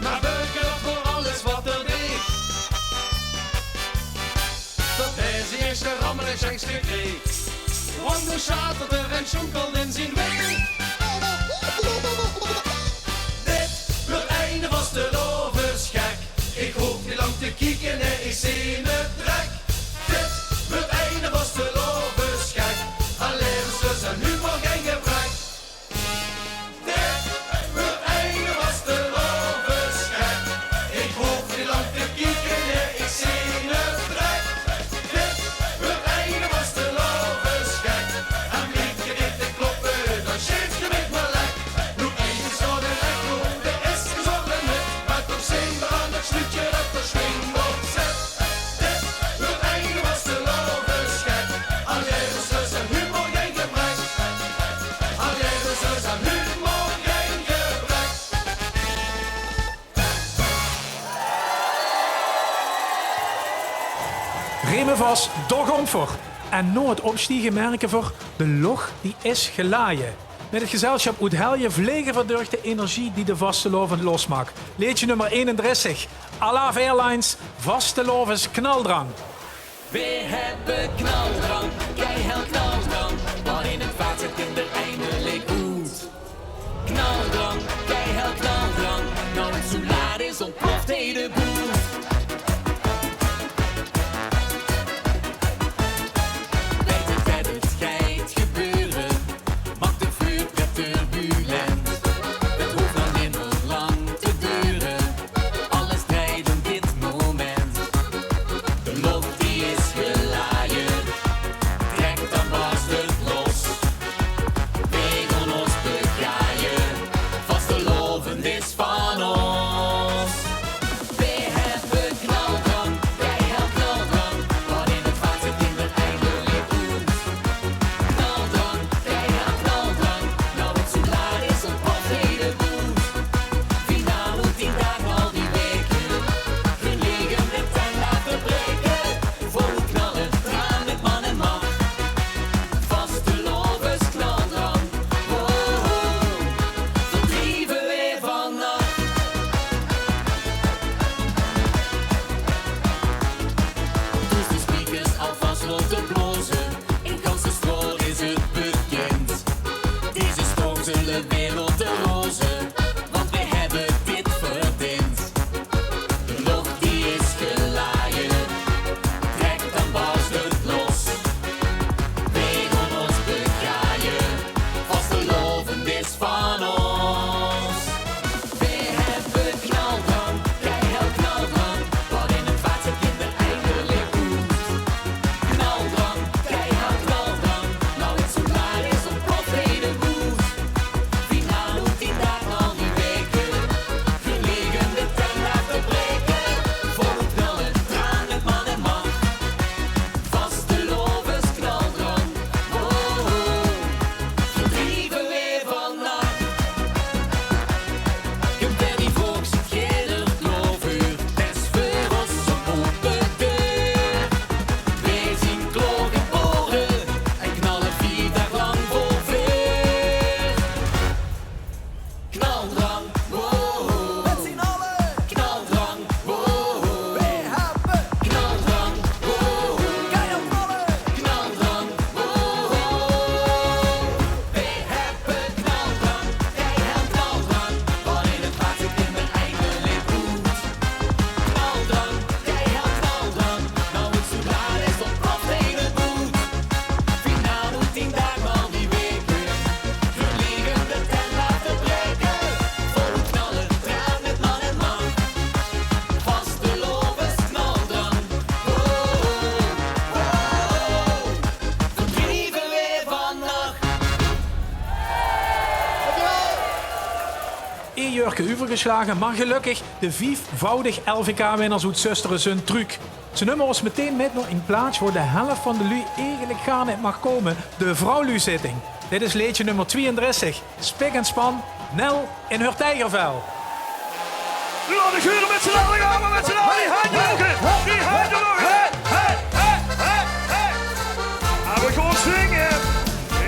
mer beuke veur alles wat 'r deeg. Dat hae zien ierste rammelige sjans kreeg. Want noe sjaterde 'r en sjonkelde in zien weeg. Dit Reme vas, dao goon v'r. En nao 't opstiege merke v'r, de loch die is gelaje. Mit 't gezelsjap oet Helje vlege v'r durch de energie die de vastelaovend losmaak. Leedje nummer eenendressig, Alaaf Airlines, Vastelaovesknaldrang. Veer höbbe knaldrang, keihel knaldrang, want in 't vaat zit 'm d'r eindelik oet. Knaldrang, keihel knaldrang, noe 't zoe laat is, ontploft hie de boel. Weit 't, 't geit gebeure, maak de vluug weer turbulent. 't Hoof nog nimmer lang te dure, alles drejt op dit moment. De loch die is gelaje, trek dan barst 't los. Veer goon ós begaje, vastelaovend is van ós. Veer höbbe knaldrang, keihel knaldrang, want in 't vaat zit 'm d'r eindelik oet. Knaldrang, keihel knaldrang, noe 't zoe laat is, ontploft hie de boel. Finale oet tien daag, al die weke. Hun lege de tent laote breke. Vol knalle, draan mit man en mach. Vastelaovesknaldrang, ho, ho. Verdrieve weer vannach. Dus de speakers alvas laote blaoze. In gans de straot is 't bekind. Deze storm zulle veer laote raoze, want veer höbbe dit verdiend. De loch die is gelaje, trek dan barst 't los. Veer goon ós begaje, vastelaovend is van ós. Veer höbbe knaldrang, keihel knaldrang, want in 't vaat zit 'm d'r eindelik oet. Knaldrang, keihel knaldrang, noe 't zoe laat is, ontploft hie de boel. Finale oet tien daag, al die weke. Hun lege de tent laote breke. Vol knalle, draan mit man en mach. Vastelaovesknaldrang, ho, ho. Verdrieve weer vannach. Kump d'r die volks, geer d'r klaor veur? 't Is veur ós 'n ope deur. Veer zien klaorgebore en knalle vief daag lang vol veer. Knaldrang, wow. Mit zien alle. Knaldrang, wow. Veer höbbe. Knaldrang, wow. Keihel knalle. Knaldrang, wow. Veer höbbe knaldrang, keihel knaldrang. Want in 't vaat zit 'm d'r eindelik oet. Knaldrang, keihel knaldrang. Noe 't zoe laat is, ontploft hie de boel. Finale oet tien daag, al die weke. Vliegende tent laote breke. Vol knalle, draan mit man en mach. Vastelaovesknaldrang. Ho, ho, ho, ho. Verdrieve weer vannach. Ee jäörke euvergeslage, mer gelökkig de viefvoudig L V K-winners oet Zusterzund trök. Ze numme ós meteen mit nao ein plaats wo de helf van de luuj eigelik gaar neet maag kómme, de vrouwluujzitting. Dit is leedje nummer twieëndressig, Spik en Span, Nel in häör tiegervel. Laot ich hure mit z'n alle gaon, mit z'n alle die handj omhoeg, die handj omhoeg. Hey, hey, hey, hey, hey. En we gaon zinge.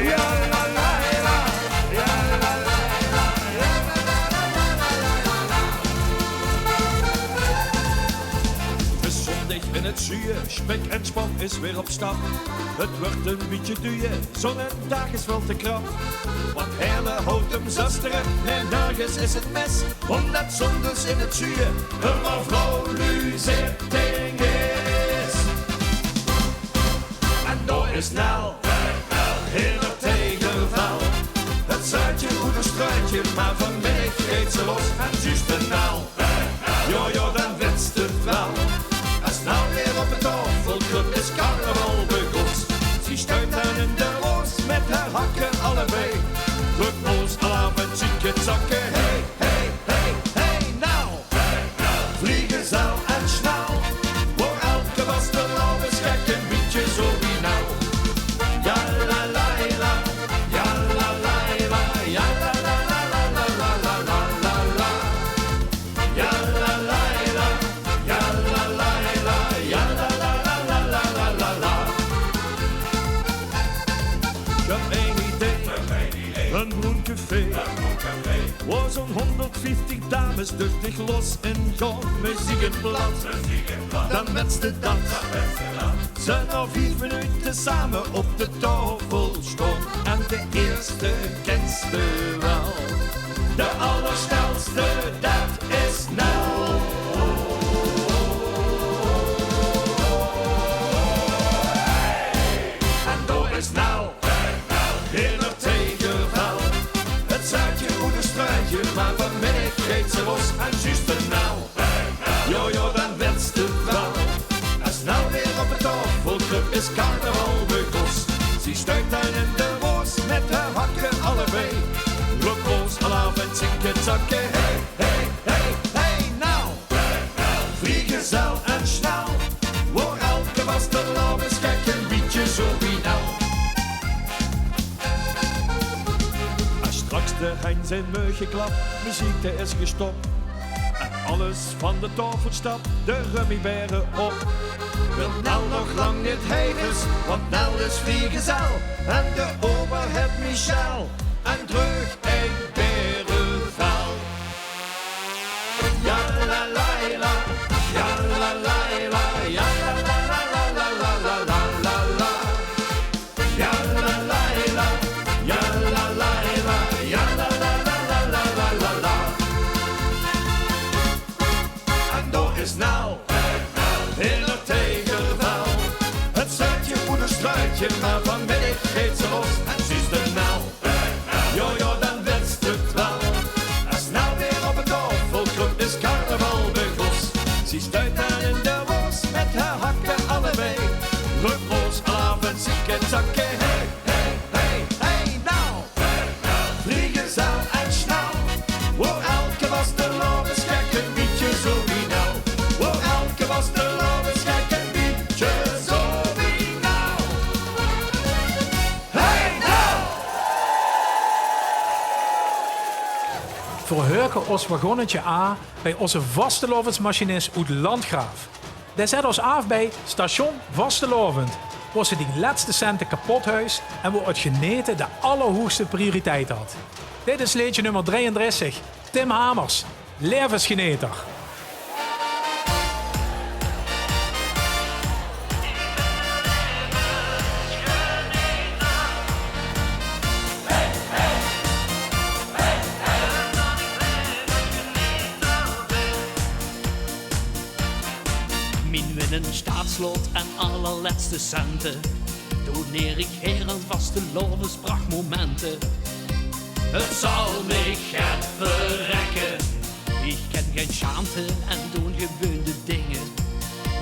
Ja, la, la, la. Ja, la, la, la. De zóndig in 't zuuje, Spik en Span is weer op stap. 't Wuuert ein bietje duuje, zónne daag is väöl te krap. Want Heële, Houtum, Zöstere, nae, nörges is 't mis. Ómdet zóndigs in 't zuuje ummer vrouwluujzitting is. En dao is Nel, in häör tiegervel. 't Zuutje oet ein struutje, mer vanmiddig geit ze los. En zuus de Nel, jao, jao, dan wits te 't waal. Es Nel weer op de taofel kröp, is carnaval begós. Zie stuit dan in de roos mit häör hakke allebei. Kröp ós alaaf en ziek 't zakke. Hey, hey, hey, hey, Nel. Vliegezel en snel. Veur elke vastelaovesgek ein bietje zo wie Nel. Ja, la, la, la. Ja, la, la, la. Ja, la, Ein broen café, wo zoe'n hónderdvieftig dames duchtig los in gaon. Meziek in 't plat, dan wèts te dat ze nao vief minute same op de taofel staon. En de ierste kèns te waal. De allersnelste, dat is Nel. En dao is Nel. In 't tiegervel. 't Zaadje oet 't struitje, mer vanmiddig geit ze los. En zuus te Nel, jao, jao, dan wèts te 't waal. Es Nel weer op de taofel krup, is carnaval begós. Zie stuit dan in de waas mit häör hakke allebei. Roep roos, alaaf en tjikke tjakke. Hey, hey, hey, hey, Nel. Vriegezel en snel, woor elke vastelaovesgek ein bietje zoe wie Nel. Es straks de Hein zien meug geklap, meziek is gestop en alles van de taofel stap, de rummibère op, wilt Nel nog lang neet heives, want Nel is vriegezel en de ober het Michel en dreug ein bèrevel. Ja la la la, ja la la la, ja la la la. Ja la la la, ja la la la, ja la la la. En dao is Nel, in 't tiegervel. 't Zaadje oet 't struitje, mer vanmiddig geit ze los. En zuus te Nel, jao, jao, dan wèts te 't waal. Es Nel weer op de taofel krup, is carnaval begós. Zie stuit dan in de waas mit häör hakke allebei. Roep roos, alaaf en tjikke tjakke. Hey, hey, hey, hey, Nel. Vriegezel en snel. Woor elke vastelaovesgek ein bietje zoe wie Nel. Woor elke vastelaovesgek ein bietje zoe wie Nel. Hey, Nel! Veer hurke ós wagonnetje aa bij ózze vastelaovesmachinis oet Landgraaf. Dae zèt ós aaf bij station Vastelaovend, wo se dien lètste cente kepot huis en wo 't genete de allerhoegste prioriteit hat. Dit is leedje nummer drieëndressig. Tim Hamers, Laevesgeneter. Mien winne, staatslot en allerlètste cente doneer ich gaer aan vastelaovesprachtmomente. 't Zal mich get verrèkke, ich ken gein sjaamte en doon gewuuen de dinger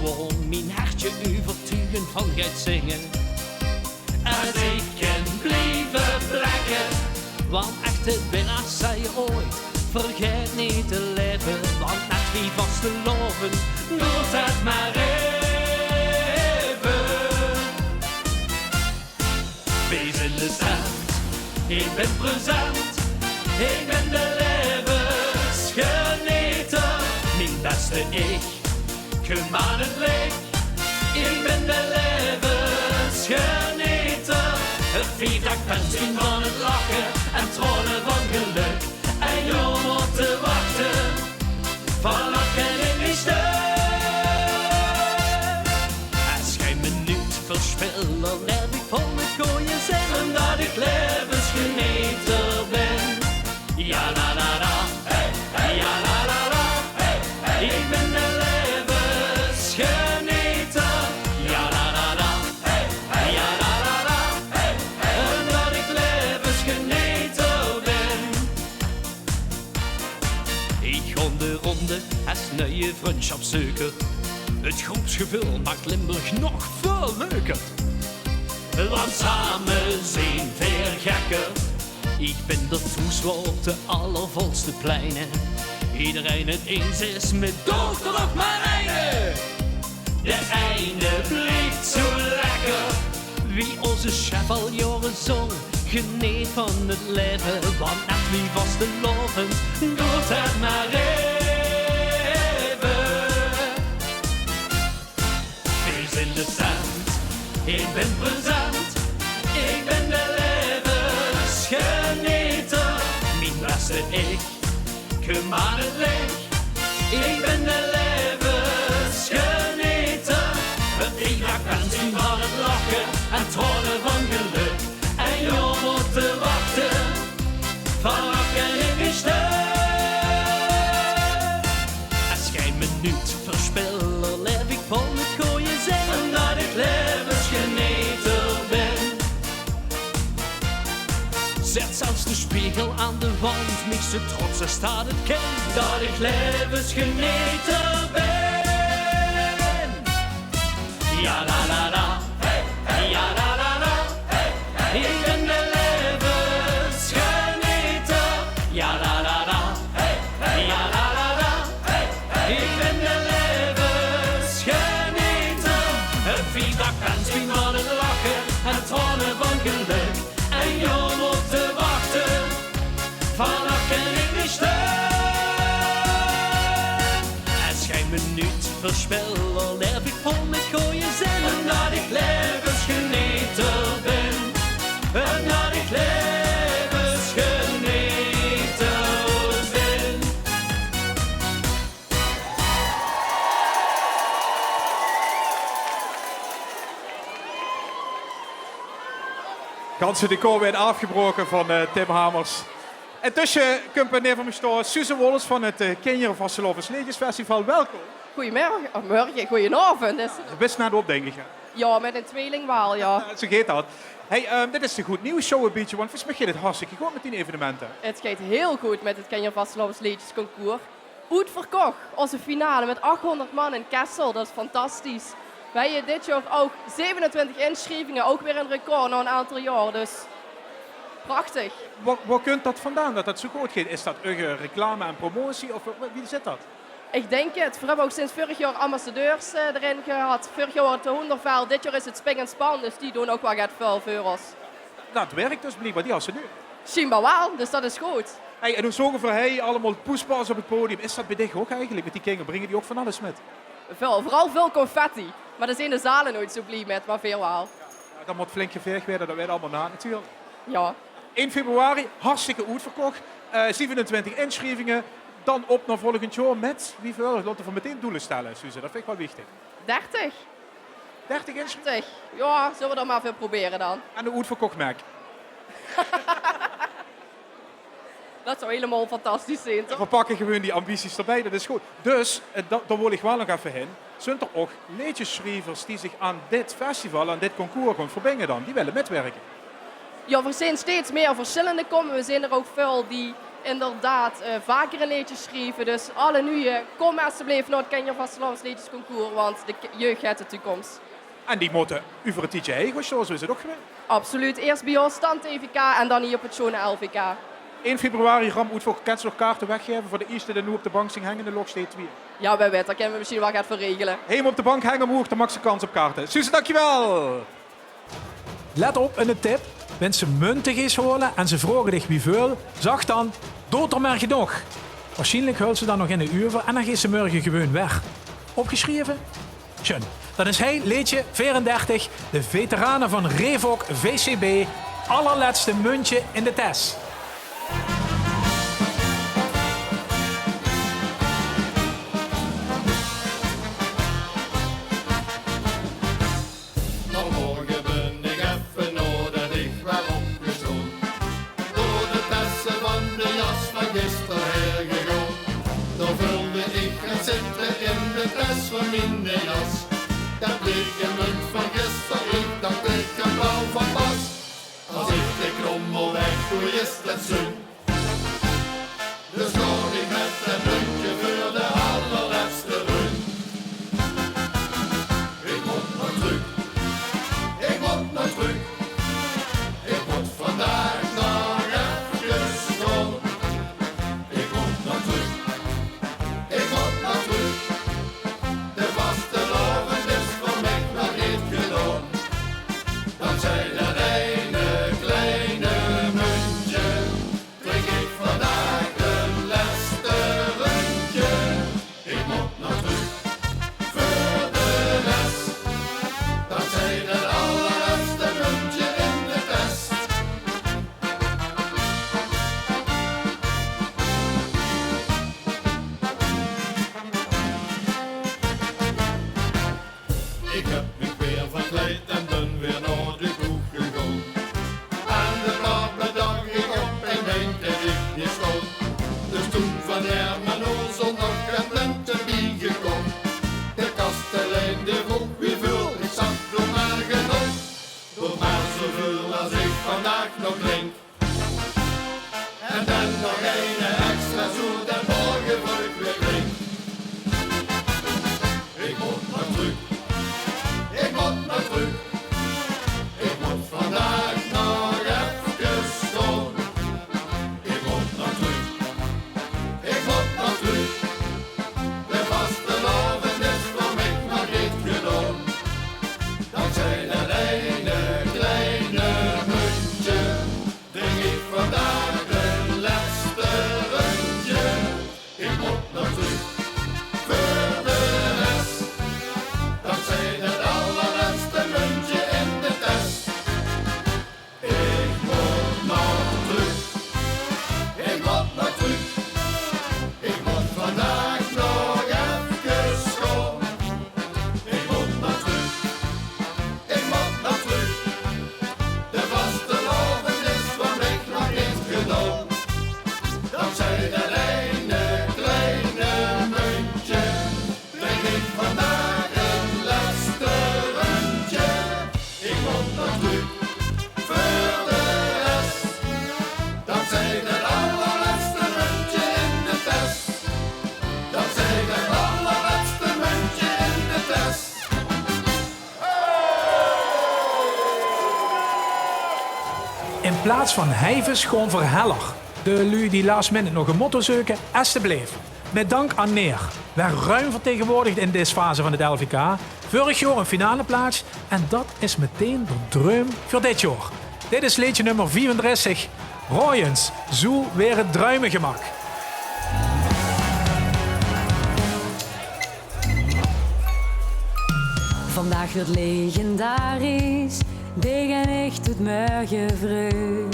wo mien hertje euvertuugend van geit zinge. Es ich kin blieve plekke, want echte winnaars zagte ooit: vergaet neet te laeve, want net wie vastelaovend doert 't mer eve. Wees in de tent, ich bin present, ich bin de laevesgeneter. Mien bèste ich, kump aan 't leech, ich bin de laevesgeneter. 't Vief daag pensioen van 't lache en traone van gelök. En jao, mótte wachte, van lache in mien stök. Es gein minuut verspil, dan laef ich vol mit gooje zin, omdat ich laevesgeneter bin. Ja la la la, hey, hey, ja la la la, hey, hey, ich bin de laevesgeneter. Ja la la la, hey, hey, ja la la la, hey, hey, omdat ich laevesgeneter bin. Ich gaon de ronde es nuie vrundsjapszeuker. 't Groepsgeveul maak Limburg nog väöl leuker. Want same zeen veer gekker. Ich bin d'r thoes op de allervolste pleine. Ederein 't eins is, mit dochter nog mer eine. De eine blief zoe lekker, wie ózze chef al jaore zong: geneet van 't laeve, want net wie vastelaovend doert 't mer eve. Wees in de tent, ich bin present, ich bin de laevesgeneter. Ich kin aan 't lèch, ich bin de laevesgeneter. Ein vierdaagse bende van 't lache en traone van gelök. Ein jaor mótte wachte, van lache in de sjtök. Es gein minuutverspiller laef ich vol mit gooje zin, omdat ich laevesgeneter bin. Zèt zelfs de sjpegel aan de wand, mich zoe trots es dat 't kin, dat ich laevesgeneter bin. Ja la la la, hey, hey, ja la la la, hey, hey, ich bin de laevesgeneter. Ja la la la, hey, hey, ja la la la, hey, hey, ich bin de laevesgeneter. Ein vierdaagse bende van 't lache en traone van gelök. Ein jaor mótte wachte, van lache in de sjtök. Es gein minuutverspiller laef ich vol mit gooje zin, omdat ich laevesgeneter bin. Omdat ich laevesgeneter bin. Ganse decor weurt aafgebraoke van, eh, Tim Hamers. Intösse kump neer van mich sjtaon Suze Wollers van 't, eh, Kinjer Vastelaovesleedjesfestival. Welkom. Goeiemorge, of morge, goeienaovend. Is 't? Doe bis net op, dink ich, hè? Jao, mit ein twieling waal, jao. Jao, zoe geit dat. Hey, ehm, dit is de good nieuws show ein bietje, want volges mich geit 't hartstikke good mit die evenemente. 't Geit hiel good mit 't Kinjer Vastelaovesleedjesconcours. Oetverkoch, ózze finale mit achhónderd man in Kessel, dat is fantastisch. Veer höbbe dit jaor ouch zevenentwintig insjrievinge, ouch weer ein record nao ein aantal jaor, dus prachtig. Wo, wo kump dat vandaan, dat dat zoe good geit? Is dat eur reclame en promotie, of wo, wie zit dat? Ich dink 't. Veer höbbe ouch sinds vörig jaor ambassadeurs, eh, d'rin gehad. Vörig jaor waor 't de Hoenderveld, dit jaor is 't Spik en Span, dus die doon ouch waal get väöl veur ós. Dat wirk dus bliekbaar, die ambassadeurs. Sjienbaar waal, dus dat is good. Hey, en noe zoge veer, hey, allemaol poespas op 't podium. Is dat bie dich ouch eigelik mit die kinger? Bringe die ouch van alles mit? Väöl, veural väöl confetti. Mer dao zeen de zale noeit zoe blie mit, mer veer waal. Jao, dan mót flink geveeg waere, dat weurt allemaol nat natuurlik. Jao. Ein februari, hartstikke oetverkoch. Eh, zevenentwintig insjrievinge. Dan op nao volgend jaor mit wieväöl? Laote veer meteen doele stelle, Suze. Dat vinj ich waal wichtig. Dertig. Dertig insjrievinge? Dertig. Jao, zölle veer d'r mer veur probere dan. En de oetverkoch Mac. Dat zou hielemaol fantastisch zeen, toch? Veer pakke gewoon die ambities d'rbie, dat is good. Dus, eh, da-, dao wol ich waal nog effe hin. Zunt d'r ouch leedjessjrievers die zich aan dit festival, aan dit concours gaon verbinge dan? Die wille mitwirke? Jao, veer zeen steeds mieë versjillende kómme. Veer zeen d'r ouch väöl die inderdaad, eh, vaker ein leedje sjrieve. Dus alle nuuj, kóm esjeblif nao 't Kinjer Vastelaovesleedjesconcours, want de k-, jeug haet de toekoms. En die mótte euver 't tiedje hei gaon sjtaon, zoe is 't ouch gewees. Absoluut. Iers bie ós, dan T V K en dan hie op 't sjoone L V K. Ein februari, ram oetverkoch, kins se nog kaarte weggaeve veur de ierste dae noe op de bank zien hange, nog steeds weer. Jao, wae weit, dao kinne veer mesjien waal get veur regele. Hei, 'm op de bank hange, omhoeg, dan maaks se kans op kaarte. Suze, dankjewel! Let op, 'ne tip. Wens se munte geis hole en ze vraoge dich wieväöl, zag dan: "Doot d'r mer genóg." Waarsjienlik huls se dan nog 'ne euver en dan geis se mörge gewoon weg. Opgesjreve? Sjoen. Dan is hei leedje veerendertig, de veterane van Revoc V C B, allerlètste muntje in de tes. Vanmorge bin ich effe naodet ich waer opgesjtaon door de tesse van de jas van gister haer gegaon. Dao veulde ich 't zitte in de tes van miene jas. Dat bleek ein munt van gister, ich dach ich höb 'm waal verpas. Es ich de krómmel weggoej, is dat zun. Dus gaon ich mit dat muntje veur de allerlètste run. Ich mót nog trök, ich mót nog trök. Ich mót vandaag nog efkes door. Ich mót nog trök, ich mót nog trök. De vastelaovend is veur mich nog neet gedaon. Dankzij dat eine kleine muntje. vandaag nog drink. En dan nog eine extra zoe, dan morge weur ich weer drink. Ich mót nog trök, ich mót nog trök. Ich mót vandaag nog efkes gaon. Ich mót nog trök, ich mót nog trök. De vastelaovend is veur mich nog neet gedaon. Dankzij det eine kleine muntje drink ich vandaag 't lètste rundje. Ich mót nog trök veur de res. Dankzij det allerlètste muntje in de tes. Ich mót nog trök, ich mót nog trök. Ich mót vandaag nog efkes gaon. Ich mót nog trök, ich mót nog trök. De vastelaovend is veur mich nog neet gedaon. Dankzij det eine kleine muntje drink ich vandaag 't lètste rundje. Ich mót nog trök veur de res. Dankzij det allerlètste muntje in de tes. Dankzij det allerlètste muntje in de tes. In plaats van heives gaon veur heller. De luuj die last minute nog ein motto zeuke, estebleef. Mit dank aan Neer, waer ruim vertegenwoordigd in dees fase van 't L V K. Veurig jaor ein finaleplaats en dat is meteen d'r dreum veur dit jaor. Dit is leedje nummer viefendressig. Royens, zoe waere druime gemaak. Vandaag weurt legendarisch, dich en ich tot mörge vreug.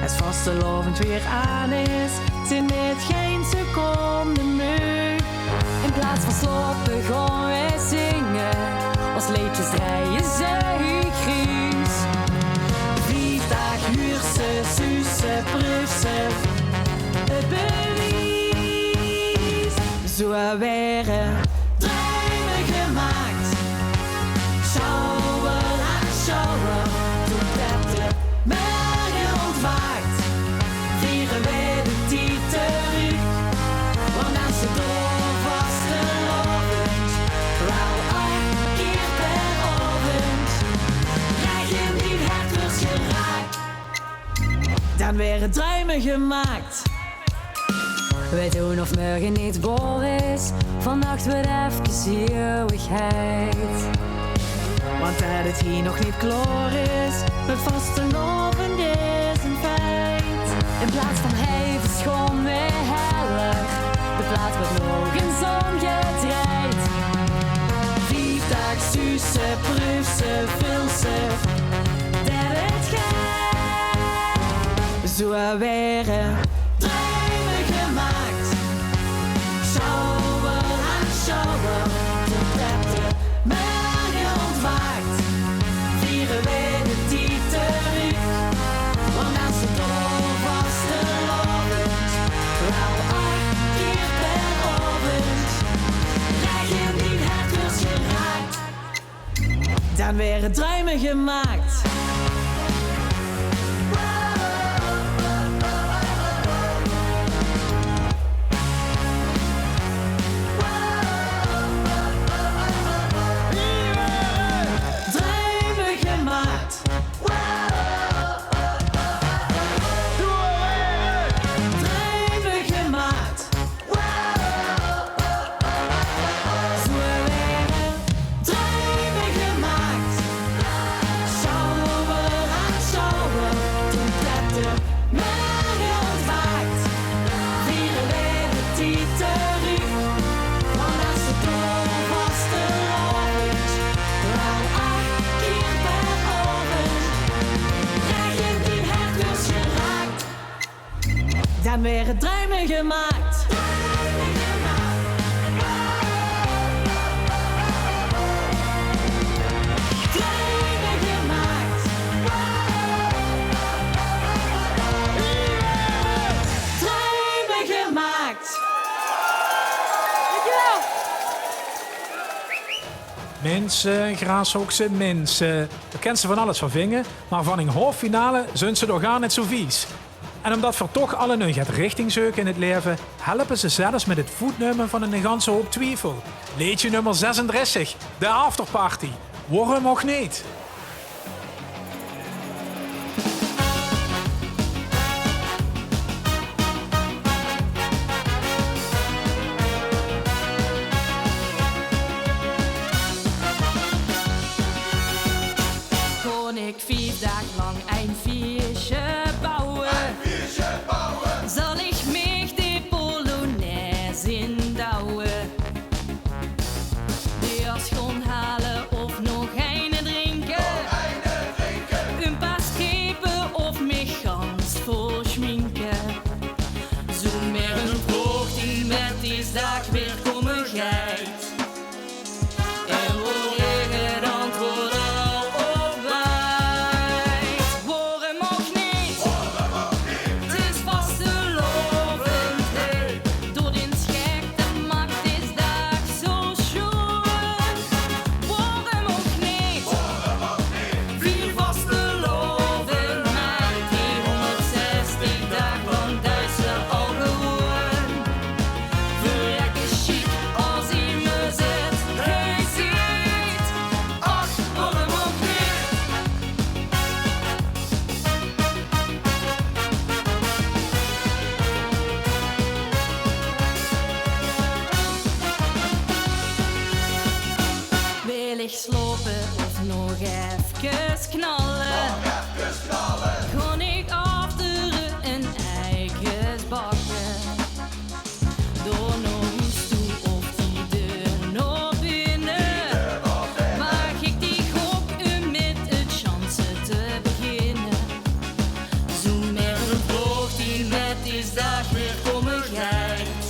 Es vastelaovend weer aan is, zeen v'r gein seconde meug. In plaats van slaope gaon v'r zinge, ós leedjes dreie, zuig gruus. Vief daag huurse, suuse, preufse, 't bewies. Zoe waere druime gemaak. Sjouwer aan sjouwer, tot det de mörge óntwaak. Viere v'r de tied trök, want es de vastelaovend waal ach kier per aovend, rech in dien hert weurt geraak. Dan waere druime gemaak. Weit doe of mörge neet baor is, vannach weurt efkes eeuwigheid. Want det 't hie nog neet klaor is, mit vastelaovend is ein feit. In plaats van heives gaon weer heller, de plaat weurt nog ins ómgedrejd. Vief daag suuse, preufse, vulse, det 't geit. Zoe waere druime gemaak. Sjouwer aan sjouwer, tot det de mörge óntwaak. Viere v'r de tied trök, want es de vastelaovend waal ach kier per aovend, rech in dien hert weurt geraak. Dan waere druime gemaak. Druime gemaak. Druime gemaak. Zoe waere druime gemaak. Sjouwer aan sjouwer, tot det de mörge óntwaak. Viere v'r de tied trök, want es de vastelaovend waal ach kier per aovend, rech in dien hert weurt geraak. Dan waere druime gemaak. Druime gemaak. Druime gemaak. Dankjewel. Minse, graashookse minse. Dao kins se van alles van vinge, mer van 'n half finale zunt se d'r gaar neet zoe vies. En ómdat veer toch allenuuj get richting zeuke in 't laeve, helpe ze zelfs mit 't voetnumme van 'ne ganse hoop twiefel. Leedje nummer zesendressig, de afterparty. Waorum ouch neet? Kós ich vief daag lang ein fieësje bouwe? Ein fieësje bouwe. Zal ich mich de polonaise indouwe? De jas gaon hale of nog eine drinke? Nog eine drinke. Ein paar strepe of mich gans vol schminke? Zoe mer ein vraog die mit dees daag weer kómme geit. En wao ich 't antwoord al op weit. Waorum ouch neet? 't Is vastelaovend, hey. Doot ins gek, det maak dees daag zoe sjoen. Waorum ouch neet? Vier vastelaovend, mer driehóngerd zestig daag lang duis se al gewoen. Verrekke sjiek es ich me zèt, hey, ziet. Ach, waorum ouch neet? Wil ich slaope of nog efkes knalle? Nog efkes knalle. Gaon ich achter ein eikes bakke? Door nao hoes toe of die deur nao binne? Waag ich die gok um mit 't sjanse te beginne? Zoe mer ein vraog die mit dees daag weer kómme geit.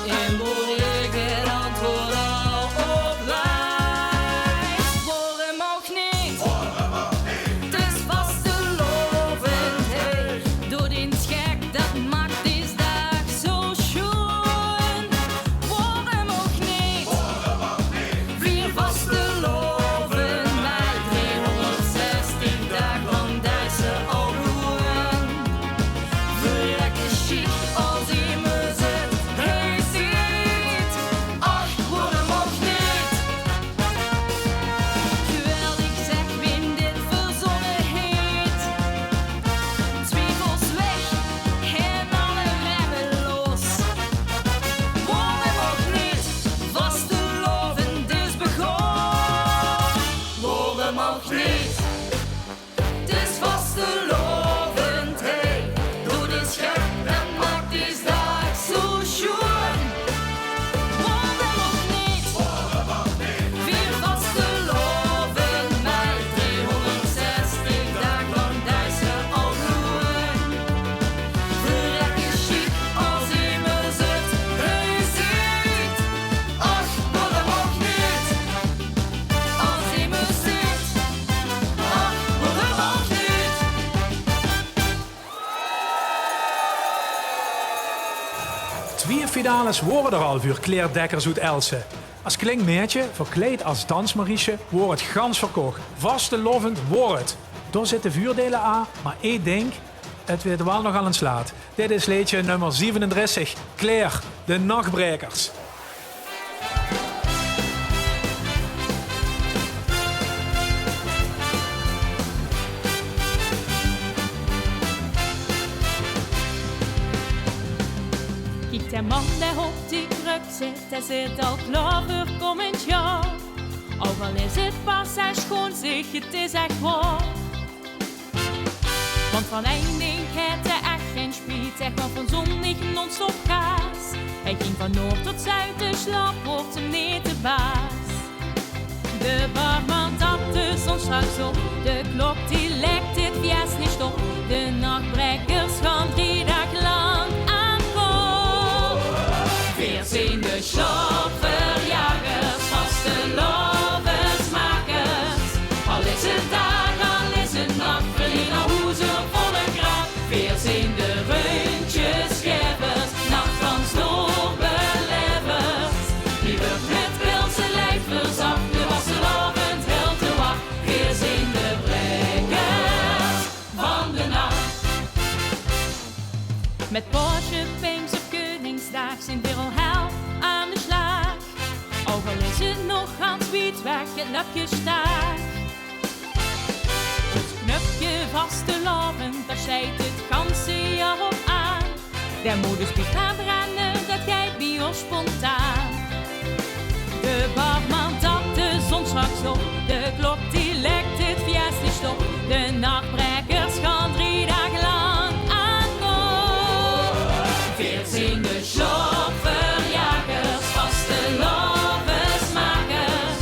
En wao ich 't antwoord al op weit. Waorum ouch neet? 't Is vastelaovend, hey. Doot ins gek, det maak dees daag zoe sjoen. Waorum ouch neet? Vier vastelaovend, mer driehóngerd zestig daag lang duis se al gewoen. Verrekke sjiek es ich me zèt, hey, ziet. Ach, waorum ouch neet? Geweldig, zèk, wae dit verzónne heet. Twiefels weg en alle remme los. Waorum ouch neet? Vastelaovend is begon. Waorum ouch neet? 't Is vastelaovend, hey. Doot ins gek, det maak dees daag zoe sjoen. Waorum ouch neet? Vier vastelaovend, mer driehóngerd zestig daag lang duis se al gewoen. Verrekke sjiek es ich me zèt, hey, ziet. Ach, waorum ouch neet? Es ich me zèt, ach, waorum ouch neet? Twieë finales wore d'r al veur Claire Dekkers oet Elsje. Es kleng maedje, verkleid es dansmariesje, woor 't gans verkoch. Vastelaovend woor 't. Dao zitte veurdeile aan, mer ich dink, 't weurt waal nogal ins laat. Dit is leedje nummer zevenendressig, Claire, de Nachbrekers. Kiek, de man dae op die kruk zit, dae zit al klaor veur kómmend jaor. Ouch al is 't pas zes, gewoon zègk, 't is ech waor. Want van ein dink haet 'r ech gein spiet, ech waal, van zóndig non-stop gaas. Hae ging van noord tot zuid, de slaop woort 'm neet te baas. De barman tapt de zon straks op, de klok die lèk, 't vies neet stop. De Nachbrekers gaon drie daag lank aan kop. Veer zeen de slaopverjagers, vastelaovesmakers. Al is 't daag, al is 't nach, veer gaon nao hoes op volle krach. Veer zeen de Rundjesgaevers, nachdans-doorbelaevers. Die wuuert mit pils en lievers aaf, Mit Paosje, Pinks of Keuningsdaag zeen veer al hel aan de slaag. Ouch al is 't nog gans wied weg, 't löp gestaag. Ós knöpke vastelaovend, dao sjteit 't ganse jaor op aan. De modus blief mer brenne, det geit bie ós spontaan. De barman tapt de zon straks op, de klok die lèk 't fiestelichs op. De Nachbrekers gaon drie daag lank aan kop. Veer zeen de Sjlaopverjagers, vastelaovesmakers.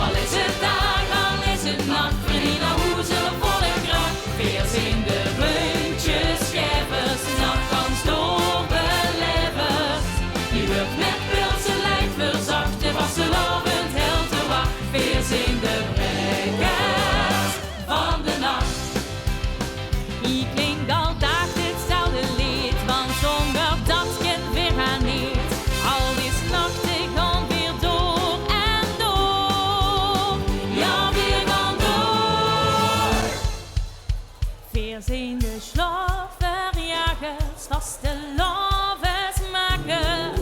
Al is 't daag, al is 't nach, veer gaon nao hoes op volle krach. Veer zeen de Rundjesjevers, nach gans door belevers. Wie wuuert mit pils en lief verzach, de vastelaovend hilt de wach. Veer zeen de Brekers van de nach. Hie klink al daag 'tzelfde leed, want zónger dat kinne veer neet. Al die nachte gaon veer door en door. Jao, veer gaon door. Veer zeen de Sjlaopverjagers, vastelaovesmakers.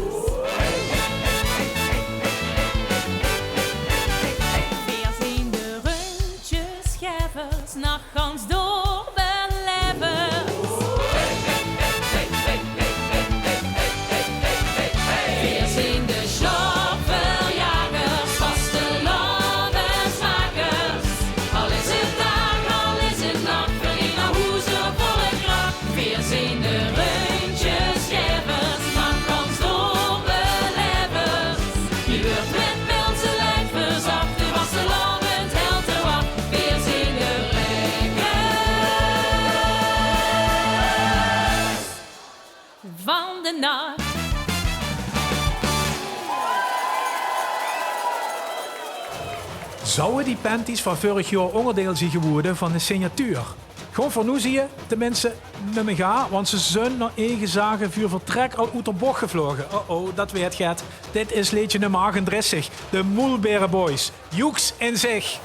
Veer zeen de Rundjesjevers, nach gans door belevers. Veer zeen de Sjlaopverjagers, vastelaovesmakers. Al is 't daag, al is 't nach, veer gaon nao hoes op volle krach. Veer zeen de Rundjesjevers, nach gans door belevers. Wie wuuert mit pils en lief verzach, de vastelaovend hilt de wach. Veer zeen de Brekers van de nach. Zouwe die panties van veurig jaor óngerdeil zien gewore van de signatuur? Gaon veer noe zieë, tenminste, numme gaar, want ze zunt nao eige zage veur vertrek al oet de boch gevlaoge. Oh-oh, dat weurt get. Dit is leedje nummer achtendressig, de Moelbere Boys. Joeks in zich.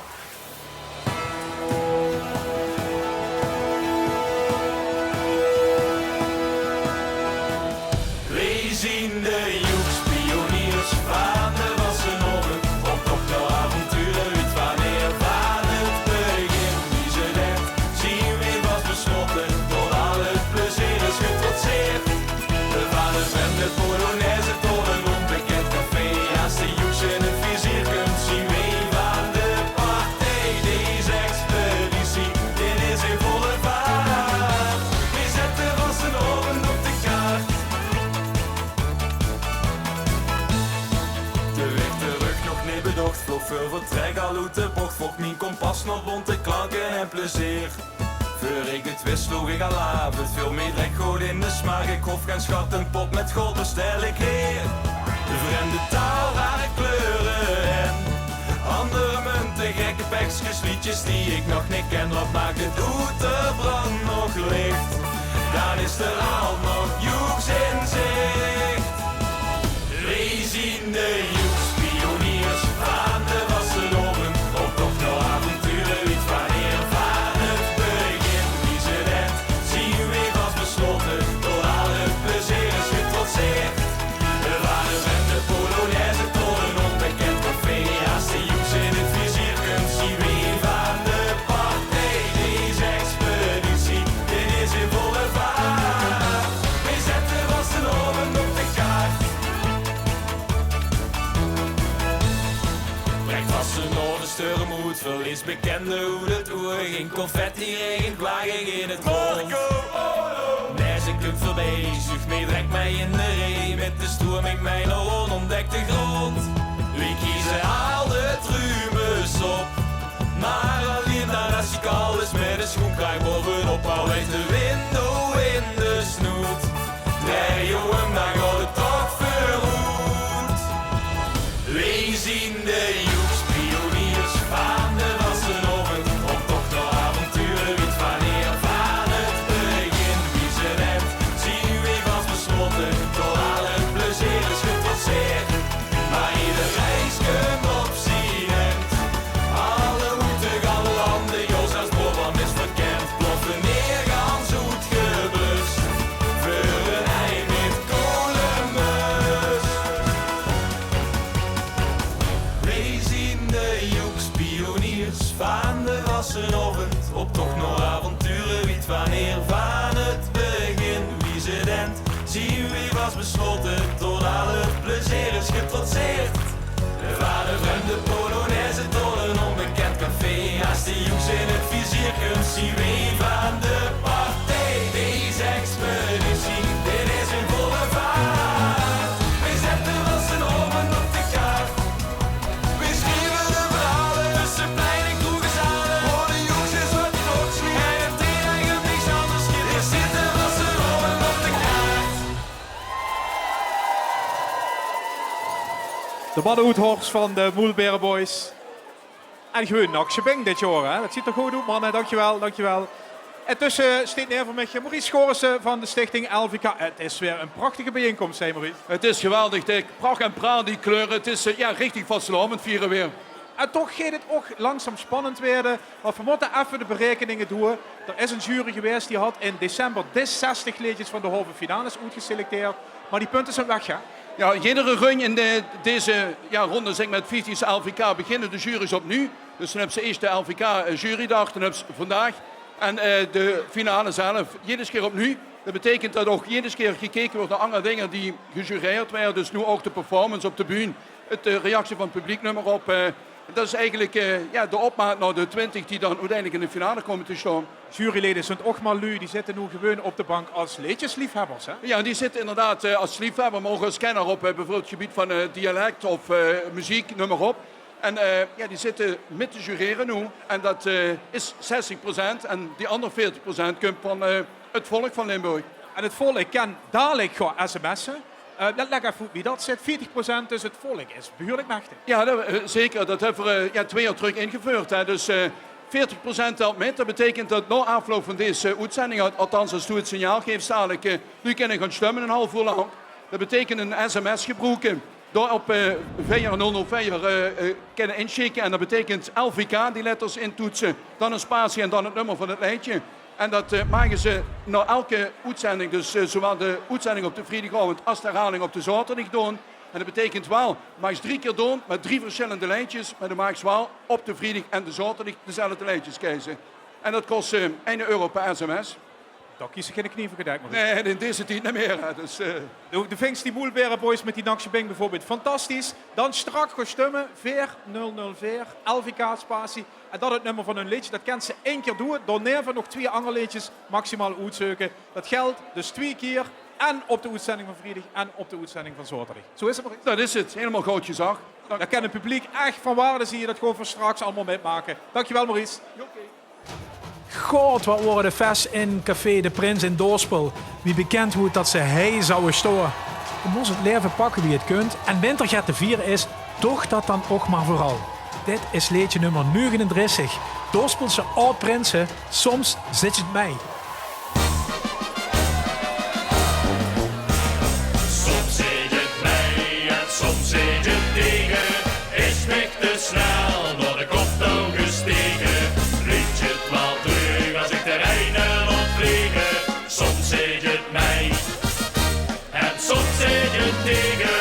Weej zien de Joekspioniers vaan de Wassenoavend, op toch nao avonture, wied vaan neer vaan 't begin. Wie ze net zien weej vas beslote, tot al 't plezeer is getrotseerd. Vaan 'n vreemde polonaise tot 'n onbekend café, as de Joeks in 't vizier kump, zien weej vaan de partij. Dees expeditie, die is in volle vaart. Weej zètte Wassenoavend op de kaart. De waeg trök nog neet bedocht, vloog veur vertrek al oet de bocht. Vloog mien kompas nao bonte klanke en plezeer. Veur ik 't wis, sloog ik al aaf. 't Veel mie drek good in de smaak. Ik hoof gen sjat en pop, mèt goud bestel ik heer. De vreemde taal, rare kleure en andere munte, gekke pekskes, leedjes die ik nog neet ken. Wat maak 't oet, de brand nog leeft, daan is d'r altied nog Joeks in zich. Weej zien de Joekspioniers vaan de Wassenoavend, op toch nao avonture, wied vaan neer vaan 't begin. Wie ze net zien weej vas beslote, tot al 't plezeer is getrotseerd. Vaan 'n vreemde polonaise tot 'n onbekend café, as de Joeks in 't vizier kump, zien weej vaan de partij. Dees expeditie, die is in volle vaart. Weej zètte Wassenoavend op de kaart. Brek Wassenoavend, steur 'm oet, verlees bekende oet 't oug. Gei confetti regent, wage in 't rond. Nae, ze kump veurbie, zuug mie drek mei in de reej. Mèt de stroeming mei nao onontdekde grond. Weej kieze al de trumes op, meh allein daan es 't kald is. Mèt de sjoenkraag bovenop, al weit de wind ow in de snoet. Drejje weej 'm, daan geit 't toch veuroet. Weej zien de Joekspioniers vaan de Wassenoavend, op toch nao avonture, wied vaan neer vaan 't begin. Wie ze net zien weej vas beslote, tot al 't plezeer is getrotseerd. Meh eder reis kump op zien end. Alle routes, alle lande, Jos es Boban is verkend. Ploffe neer, gans oet Zien wie was beslote, tot alle plezeer is getrotseerd. Waar de vreemde polonaise tot een onbekend café. Als de joeks in het vizier kunt, zien wie van de partij. Deze expeditie, dit is in volle vaart. We zetten wassen omen op de kaart. We schreven de verhalen tussen plein en kroegezalen. Voor de joeks is wat trots wie hij heeft tegen niks anders geeft. We zetten wassen omen op de kaart. De manne oet Horst van de Moelbere Boys. En gewoon Naksje Bing dit jaor, hè? Dat ziet er good oet, manne. Dankjewel, dankjewel. Intussen steet neer veur mich Maurice Schorissen van de stichting L V K. Het is weer een prachtige bijeenkomst, hè, Maurice? Het is geweldig, Dick. Prach en praal, die kleure. Het is, eh, ja, richtig vastelaovend viere weer. En toch geit het ouch langzaam spannend weerde, want we motte effe de berekeninge doon. Er is een jury gewaes, die had in december dis zestig leedjes van de halve finales oetgeselecteerd. Maar die punte zien weg, hè? Ja, jedere runj in de, deze, ja, ronde, zeg maar, het vieftiende L V K beginne de jury's opnuuj. Dus dan höbs se eerst de L V K, eh, jurydag, dan höbs se vandaag en, eh, de finale zelf. Jedes keer opnuuj. Dat beteikent dat ouch jedes keer gekeke weurt nao anger dinger die gejureerd weerde. Dus noe ouch de performance op de bühne, het, eh, reactie van het publiek, neum maar op. Eh, dat is eigelik, eh, ja, de opmaat nao de twintig die dan oeteindelik in de finale kómme te staon. Jurylede zunt ouch maar luuj, die zitte noe gewoon op de bank als leedjesliefhebbers, hè? Ja, die zitte inderdaad, eh, als liefhebber, maar ouch als kenner op, eh, bijvoorbeeld het gebied van, eh, dialect of, eh, meziek, neum maar op. En, eh, ja, die zitte mit te jurere noe. En dat, eh, is zestig procent. En die anger veertig procent kump van, eh, het volk van Limburg. En het volk kan dalik gaon sms'e. Eh, leg effe oet wie dat zit. Veertig procent, dus het volk is behuurlik mechtig. Ja, dat, eh, zeker. Dat höbbe we, eh, ja, twee jaor trök ingeveurd, hè. Dus, eh, veertig procent telt mit. Dat beteikent dat nao aafloup van deze, eh, oetzending, al-, althans, als doe het signaal geefs dalik, eh, luuj kinne gaon stumme een half oer lang. Dat beteikent een sms gebroeke. Dao op, eh, veer nul nul veer, eh, eh, kinne insjikke. En dat beteikent L V K, die letters intoetse, dan een spatie en dan het nummer van het leedje. En dat, eh, mage ze nao elke oetzending, dus, eh, zowaal de oetzending op de vriedigaovend als de herhaling op de zaoterdig doon. En dat beteikent waal, maags drie kier doon, met drie verschillende leedjes, maar de maags waal op de vriedig en de zaoterdig dezelfde leedjes keze. En dat kos, eh, eine euro per sms. Dao kies se geine knie veur gedek, Maurice. Nae, in deze tied neet mier, hè. Dus, eh. De, de vings die Moelbere Boys mit die Naksje Bing bijvoorbeeld fantastisch. Dan strak gaon stumme, veer nul nul veer, L V K spatie. En dat het nummer van hun leedje, dat kens se ein kier doon. Daoneve nog twee anger leedjes maximaal oetzeuke. Dat geldt dus twee kier. En op de oetzending van vriedig en op de oetzending van zaoterdig. Zo is het, Maurice. Dat is het. Helemaal good gezag. Dank. Dan kan het publiek echt van waarde zien, dat gewoon veur straks allemaal mitmake. Dankjewel, Maurice. Jao, oké. God, wat wore de fes in Café de Prins in Doorspel. Wie bekend woort dat ze hei zouwe stoon. Ge mos het laeve pakke wie het kunt. En winterget te viere is, doch dat dan ouch maar veural. Dit is leedje nummer negenendertig. Doorspelse aod-prinse, soms zit je het mei. Soms zit je het mei en soms zit je het tege. Is mich te snel door de kop touw gesteke. Liet je het wel terug als ik de Rijn op vlege. Soms zit je het mei en soms zit je het tege.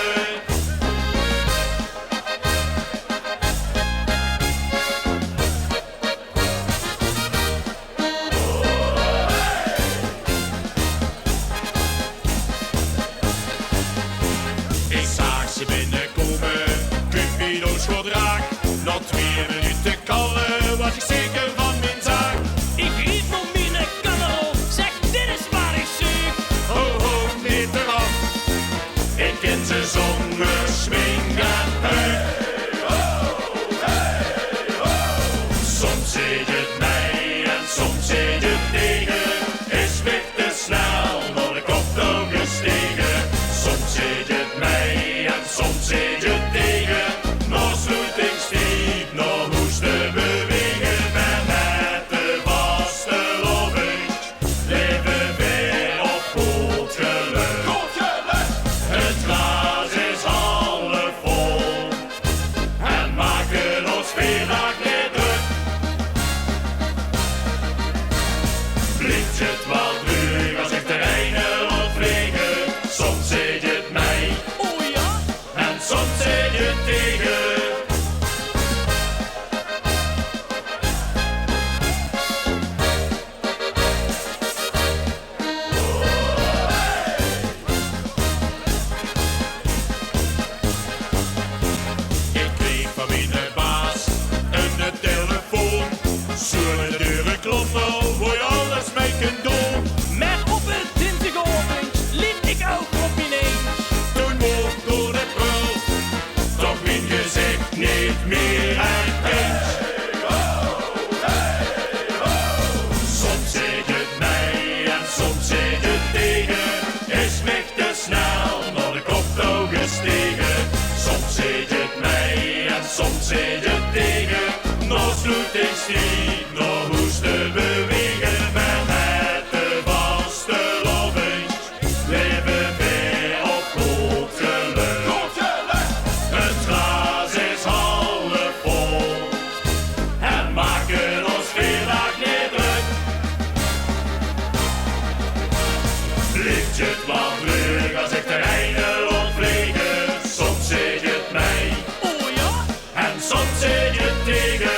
Wat leuk as ich d'r eine laot vlege, soms zit 't mei. O ja? En soms zit 't tege.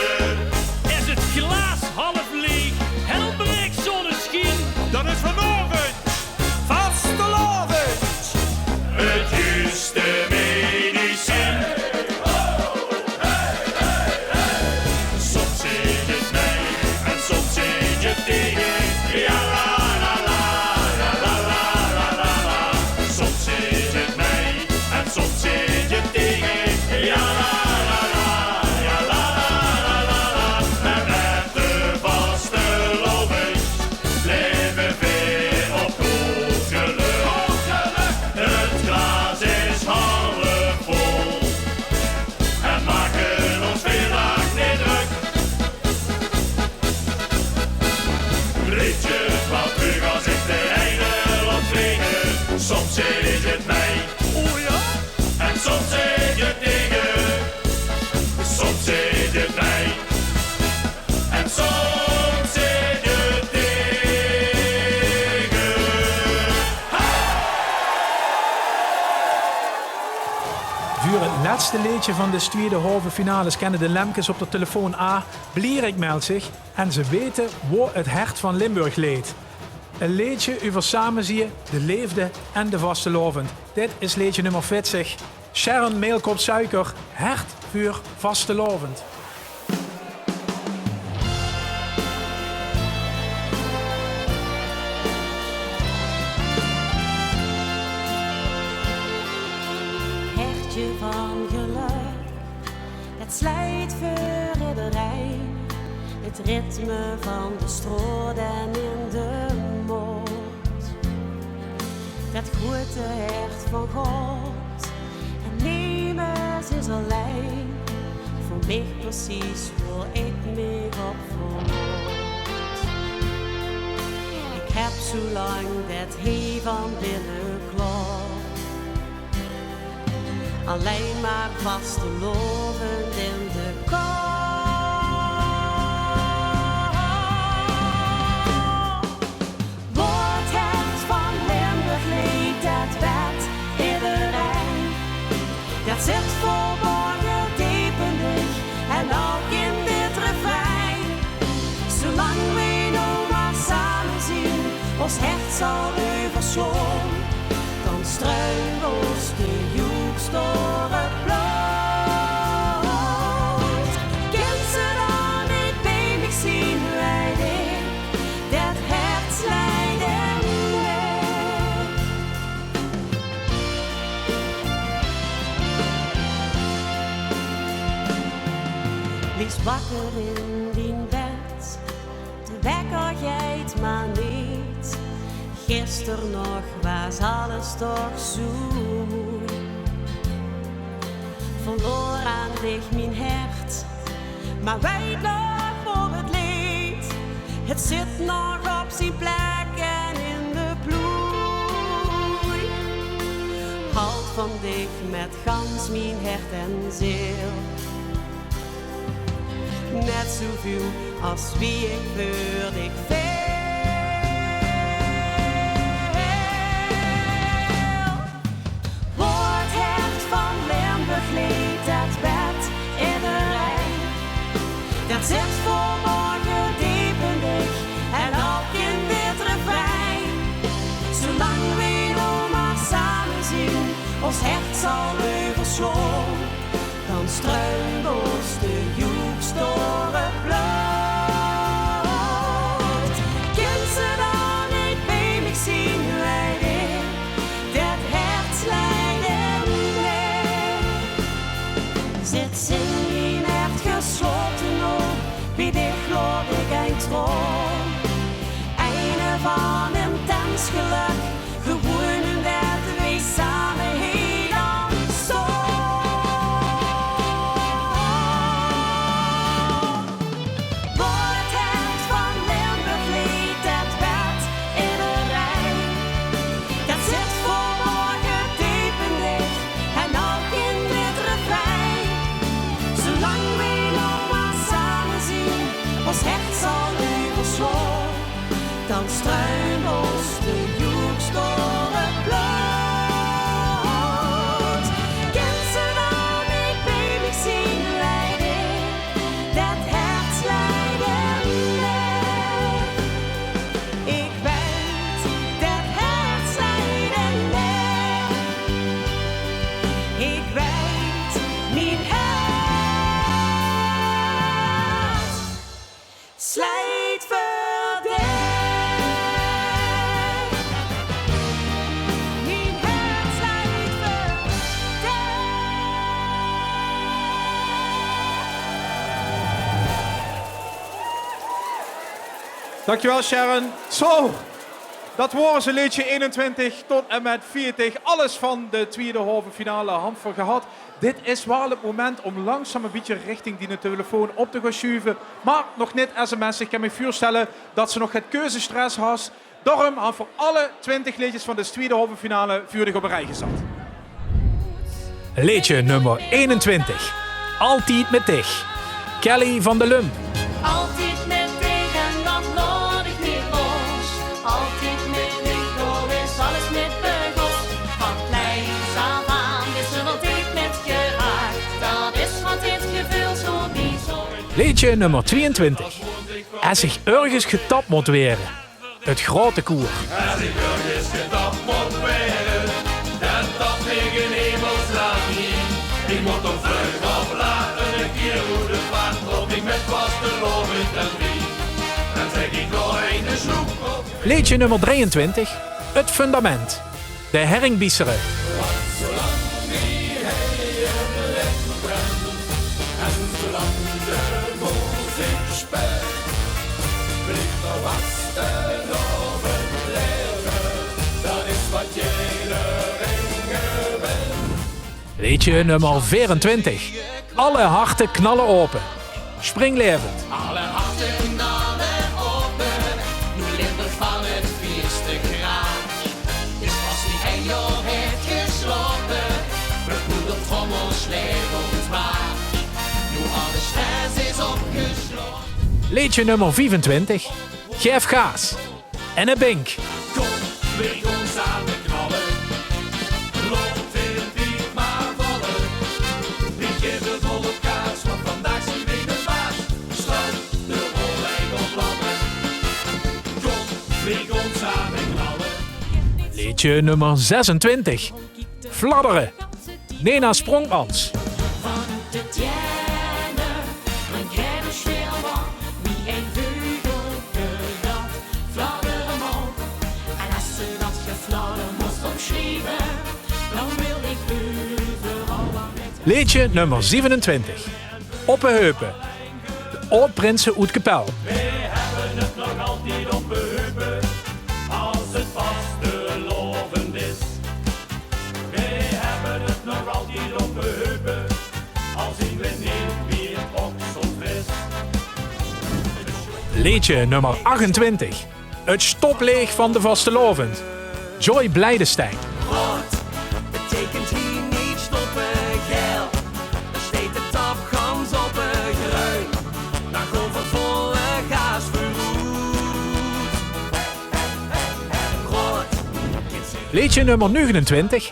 Is 't glaas half leeg, help 'm zonnesjien, dan is vanaovend vastelaovend. 't Juuste medicien. Soms zit 't mei en soms zit 't tege. Ja, la, la, la. Soms zit 't mei en soms zit 't tege. Ja, la, la, la, ja, la, la, la, la, la. En met de vastelaovend blieve veer op good gelök. 't Glaas is half vol en make ós veer daag neet drök. Leedje wat leuk as ich d'r eine laot vlege. Soms zit 't mei. O ja? En soms zit 't tege. Soms zit 't mei. En soms zit 't tege. Veur 't lètste leedje van de twiede halve finale kènne de Lemkes op de telefoon aan. Blierik meld zich en ze weite wo 't hert van Limburg leet. E leedje euver samezieë, de leefde en de vastelaovend. Dit is leedje nummer veertig. Sharon Meelkop-Suiker, Hert veur vastelaovend. Hertje van gelök, 't sleit veur ederein. 't Ritme van de straot en in de mood. 't Groete hert van God en nemes is allein. Veur mich precies wo ich mich op verlaot. Ich höb zoelang det hie van binne klopt. Allein mer vastelaovend in de kop. Wo 't hert van Limburg leet, det wet ederein. Det zit verborge deep in dich en ouch in dit refrein. Zoelang weej nog mer same zien, ós hert zal euversloon. Dan struin ós de joeks door 't blood. Kins se dan neet bie mich zien, weit ich, det hert sleit in mich. Lies wakker in dien bed, de wekker geit mer neet. Gister nog waas alles toch zoe moei. Verloor aan dich mien hert, mer weit nog wo 't leet. 't Zit nog op zien plek en in de ploei. Haoj van dich met gans mien hert en zeel. Net zoeväöl as wie ich veur dich veul. Wo 't hert van Limburg leet, det wet ederein. Det zit verborge deep in dich en ouch in dit refrein. Zoelang weej nog mer same zien, ós hert zal euversloon. Dan struin ós de joeks door 't blood. Kins se dan neet bie mich zien, weit ich, det hert sleit in mich. Zit zien hert geslote op, bie dich laot ich ein traon. Eine van intens gelök, gewoen umdet weej same hie dan staon. Wo 't hert van Limburg leet, det wet ederein. Det zit verborge deep in dich en ouch in dit refrein. Zoelang weej nog mer same zien, ós hert zal euversloon. Dan struin Dankjewel, Sharon. Zo, dat waor ze, leedje einentwintig tot en mit veertig. Alles van de twiede halve finale han v'r gehad. Dit is waal 't moment óm langzaam e bietje richting diene telefoon op te gaon sjuve. Mer nog neet sms'e. Ich kin mich veurstelle dat se nog get keuzestress has. Daorum han v'r alle twintig leedjes van de twiede halve finale veur dich op 'n rij gezat. Leedje nummer einentwintig. Altied mit dich. Kelly van der Lum. Altied mit dich en dan laot ich neet los. Altied mit dich, dao is alles mit begós. Van kleins aaf aan is d'r altied mit geraak. Dat is wat dit geveul zo bizónder. Leedje nummer twieëntwintig. Es ich örges getap mót waere. 't Grote Koer. Es ich örges getap mót waere, dan tap ich in hemelsnaam neet. Ich mót toch vlug op laat 'ne kier oet de pan, of ich mit vastelaovend dan drie. Dan zèk ich nog eine snoep op. Leedje nummer drieëntwintig, 't Fundament. De Herringbiesere. Leedje nummer veerentwintig. Alle harte knalle ope. Springlaevend. Alle harte knalle ope, noe Limburg van 't fierste kraak. Is pas neet ein jaor haet geslaope, mit moeder Trommel slaet ós baak. Noe alle stress is opgeslote. Leedje nummer viefentwintig. Gaef gaas. En 'ne bink. Kóm, veer gaon same knalle. Laot 't diep mer valle. Veer gaeve vol op gaas, want vandaag zeen veer de baas. Stap de rolluik op lamme. Kóm, veer gaon same knalle. Leedje nummer zesentwintig. Fladdere. Nena Spronkmans. Van de tiene, mien kènnis veel wat, wie ein veugelke dat fladdere maag. En es ze dat gefladder mós ómsjrieve, dan wil ich euveral waal mit. Leedje nummer zevenentwintig. Oppe heupe. De aod-prinse oet Kepèl. Veer höbbe 't nog altied oppe heupe, es 't vastelaovend is. Veer höbbe 't nog altied oppe heupe, al zeen veer neet mieë oksels fris. Leedje nummer achtentwintig. 't Stopliech van de vastelaovend. Joy Blijdestein. Road beteikent hie neet stoppe, geel. Dan steit de tap gans op de greun. Dan gaon v'r volle gaas veuroet. Road. Leedje nummer negenentwintig.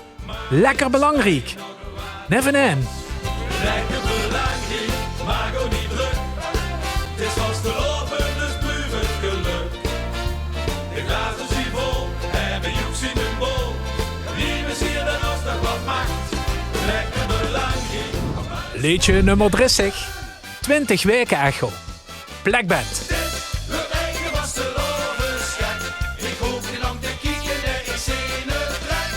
Lekker belangriek. Never N. Lekker belangriek, maak ow neet drök. 't Is vastelaovend, dus blief 't gelök. De glaze zeen vol en veer joech zeen in bol. Wie me zeer dan as dat wat maakt. Lekker belangriek. Leedje nummer dressig. Twintig waeke echo. Black Band. Dit weurt eine vastelaovesgek. Ich hoof neet lang te kieke, nae, ich zeen 't trek.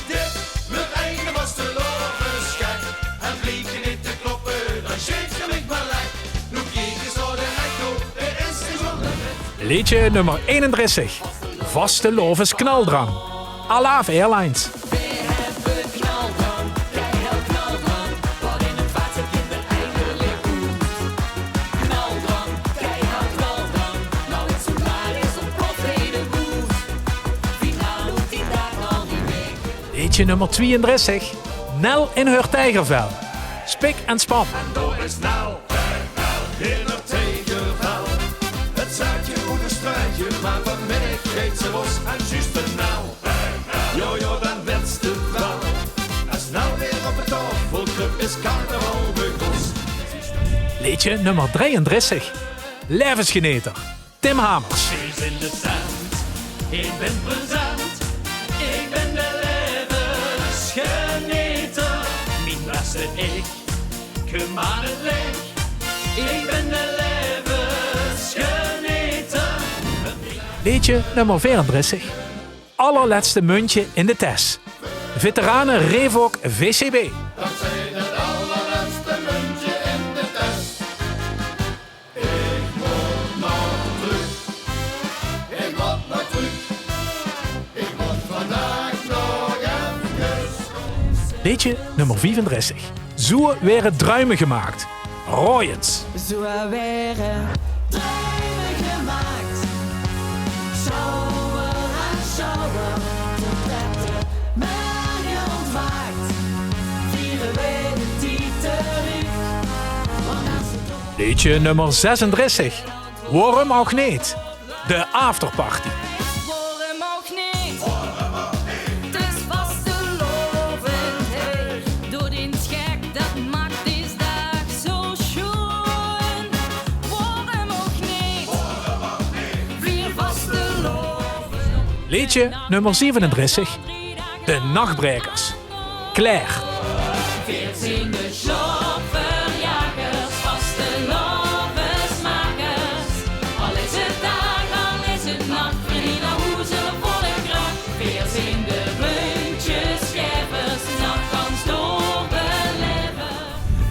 Dit weurt eine vastelaovesgek. En bliek neet te kloppe, dan sjeet geer mich mer lek. Noe kiek ins nao de echo, d'r is neet zónger wet. Leedje nummer einendressig. Vastelaovesknaldrang. Alaaf Airlines. Veer höbbe knaldrang, keihel knaldrang, wat in 't vaat zit, kinne v'r eindelik oet. Knaldrang, keihel knaldrang, noe is 't klaor, is op kop rede oet. Finale oet die daag al die waek. Leedje nummer twieëndressig. Nel in heur tiegervel. Spik en span. En dao is Nel, Nel in heur tiegervel. 't Zuidje oet 't struitje, mer vanmiddig geit ze los en zjuust de Nel. Jao, jao, dan wèts te 't waal. Es Nel weer op de taofel krup, is carnaval begós. Leedje nummer drieëndressig. Laevesgeneter. Tim Hamers. Wees in de tent, ich bin present. Ich bin de laevesgeneter. Mien bèste ich, kum aan 't lich. Ich bin de laevesgeneter. Leedje nummer veerendressig. Allerlètste mundje in de tes. Veterane Reebok V C B. Dat zeen 't allerlètste mundje in de tes. Ich mót nog trök. Leedje nummer viefendressig. Zoe waere druime gemaak. Rooi ens. Zoe waere druime gemaak. Sjouwer aan sjouwer, totdet de mörge óntwaak. Viere waere die tied trök. Want es het Leedje nummer zesendressig. Waorum ouch neet? De afterparty. Waorum ouch neet? 't Is vastelaovend, hè. Doot ins gek, det maak dees daag zo sjoen. Waorum ouch neet? Vier vastelaovend. Leedje nummer zevenendressig. De Nachbraekers. Klaer. Veer zeen de sjlaopverjagers, vastelaovesmakers. Al is het daag, al is het nach, veer gaon nao hoes volle krach. Veer zeen de Rundjesjaevers, nach gans doorbelaeve.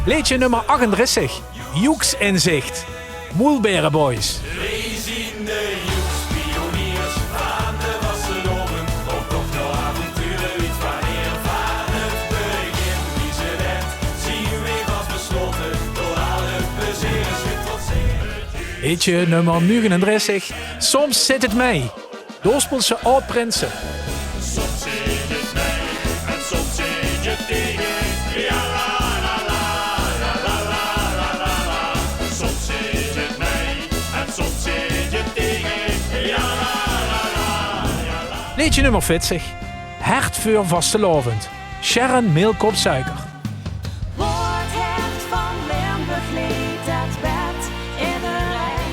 Leedje nummer achtendressig. Joeks in zicht. Moelbaere Boys. Veer zeen de joekspioniers vaan de vastelaovend, op toch nao avonture, wied vaan hei vaan 't begin. Wie ze det zeen, weej vas beslote, door al het plezeer is getrotseerd. Leedje nummer negenendressig. Soms zit het mei. Doospelse Aod Prinse. Soms zit het mei en soms zit het tege. Ja, la, la, la. Soms zit het mei en soms zit het tege. Ja, la, la, la. Leedje nummer veertig. Hert veur vastelaovend. Sharon Meelkop Suiker. Woort hert vaan Limburg leed, det wet ederein.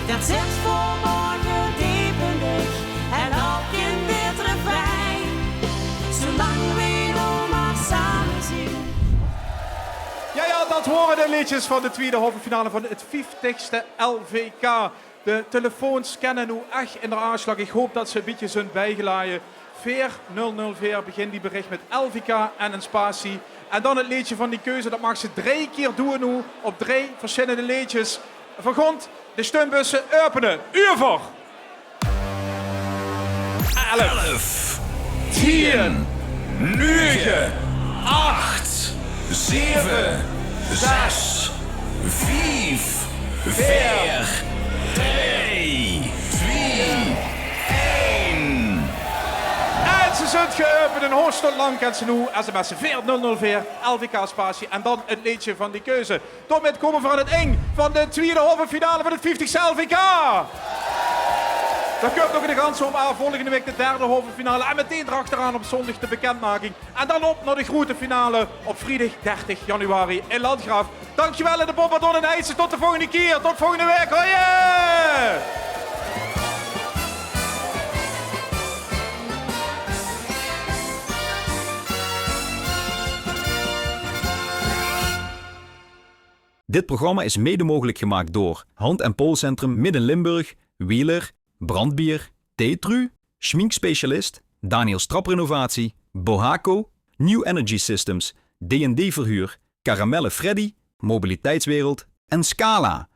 Det zit veur mörge deep in dich en ouch in dit refrein. Zoelang weej nog mer same zeen. Ja, ja, det waore de leedjes vaan de twiede halve finale vaan het vieftigste L V K. De telefoons kinne noe ech in d'r aaslaag. Ich hoop det ze e bietje zunt bijgelaje. Veer nul nul veer, begin dien berich mèt L V K en 'n spatie. En dan het leedje vaan die keuze, det maags se drei kier doon noe, op drei versjillende leedjes. Veer goon de stumbusse äöpene. Uur veur. Elf, tien, nege, ach, zeve, zes, vief, veer, drei, twie, ein. En ze zunt geäöpend. 'n Haofsjtund laank kins se noe sms'e veer nul nul veer, L V K spatie en dan het leedje vaan die keuze. Daomèt kómme veer aon het ind vaan de twiede halve finale vaan het vieftigste L V K. Dao kump nog 'ne ganse hoop aon. Volgende week de derde halve finale en metein d'rachteraan op zoondag de bekindmaking. En dan op nao de groete finale op vriedig dertig januari in Landgraaf. Dankjewel in de Bombardon in Eijsde. Tot de volgende kier. Tot volgende week. Hoi! Dit programma is mede mogelijk gemaakt door Hand en Poolcentrum Midden-Limburg, Wieler, Brandbier, Tetru, Schminkspecialist, Daniels Traprenovatie, Bohaco, New Energy Systems, D en D Verhuur, Karamelle Freddy, Mobiliteitswereld en Scala.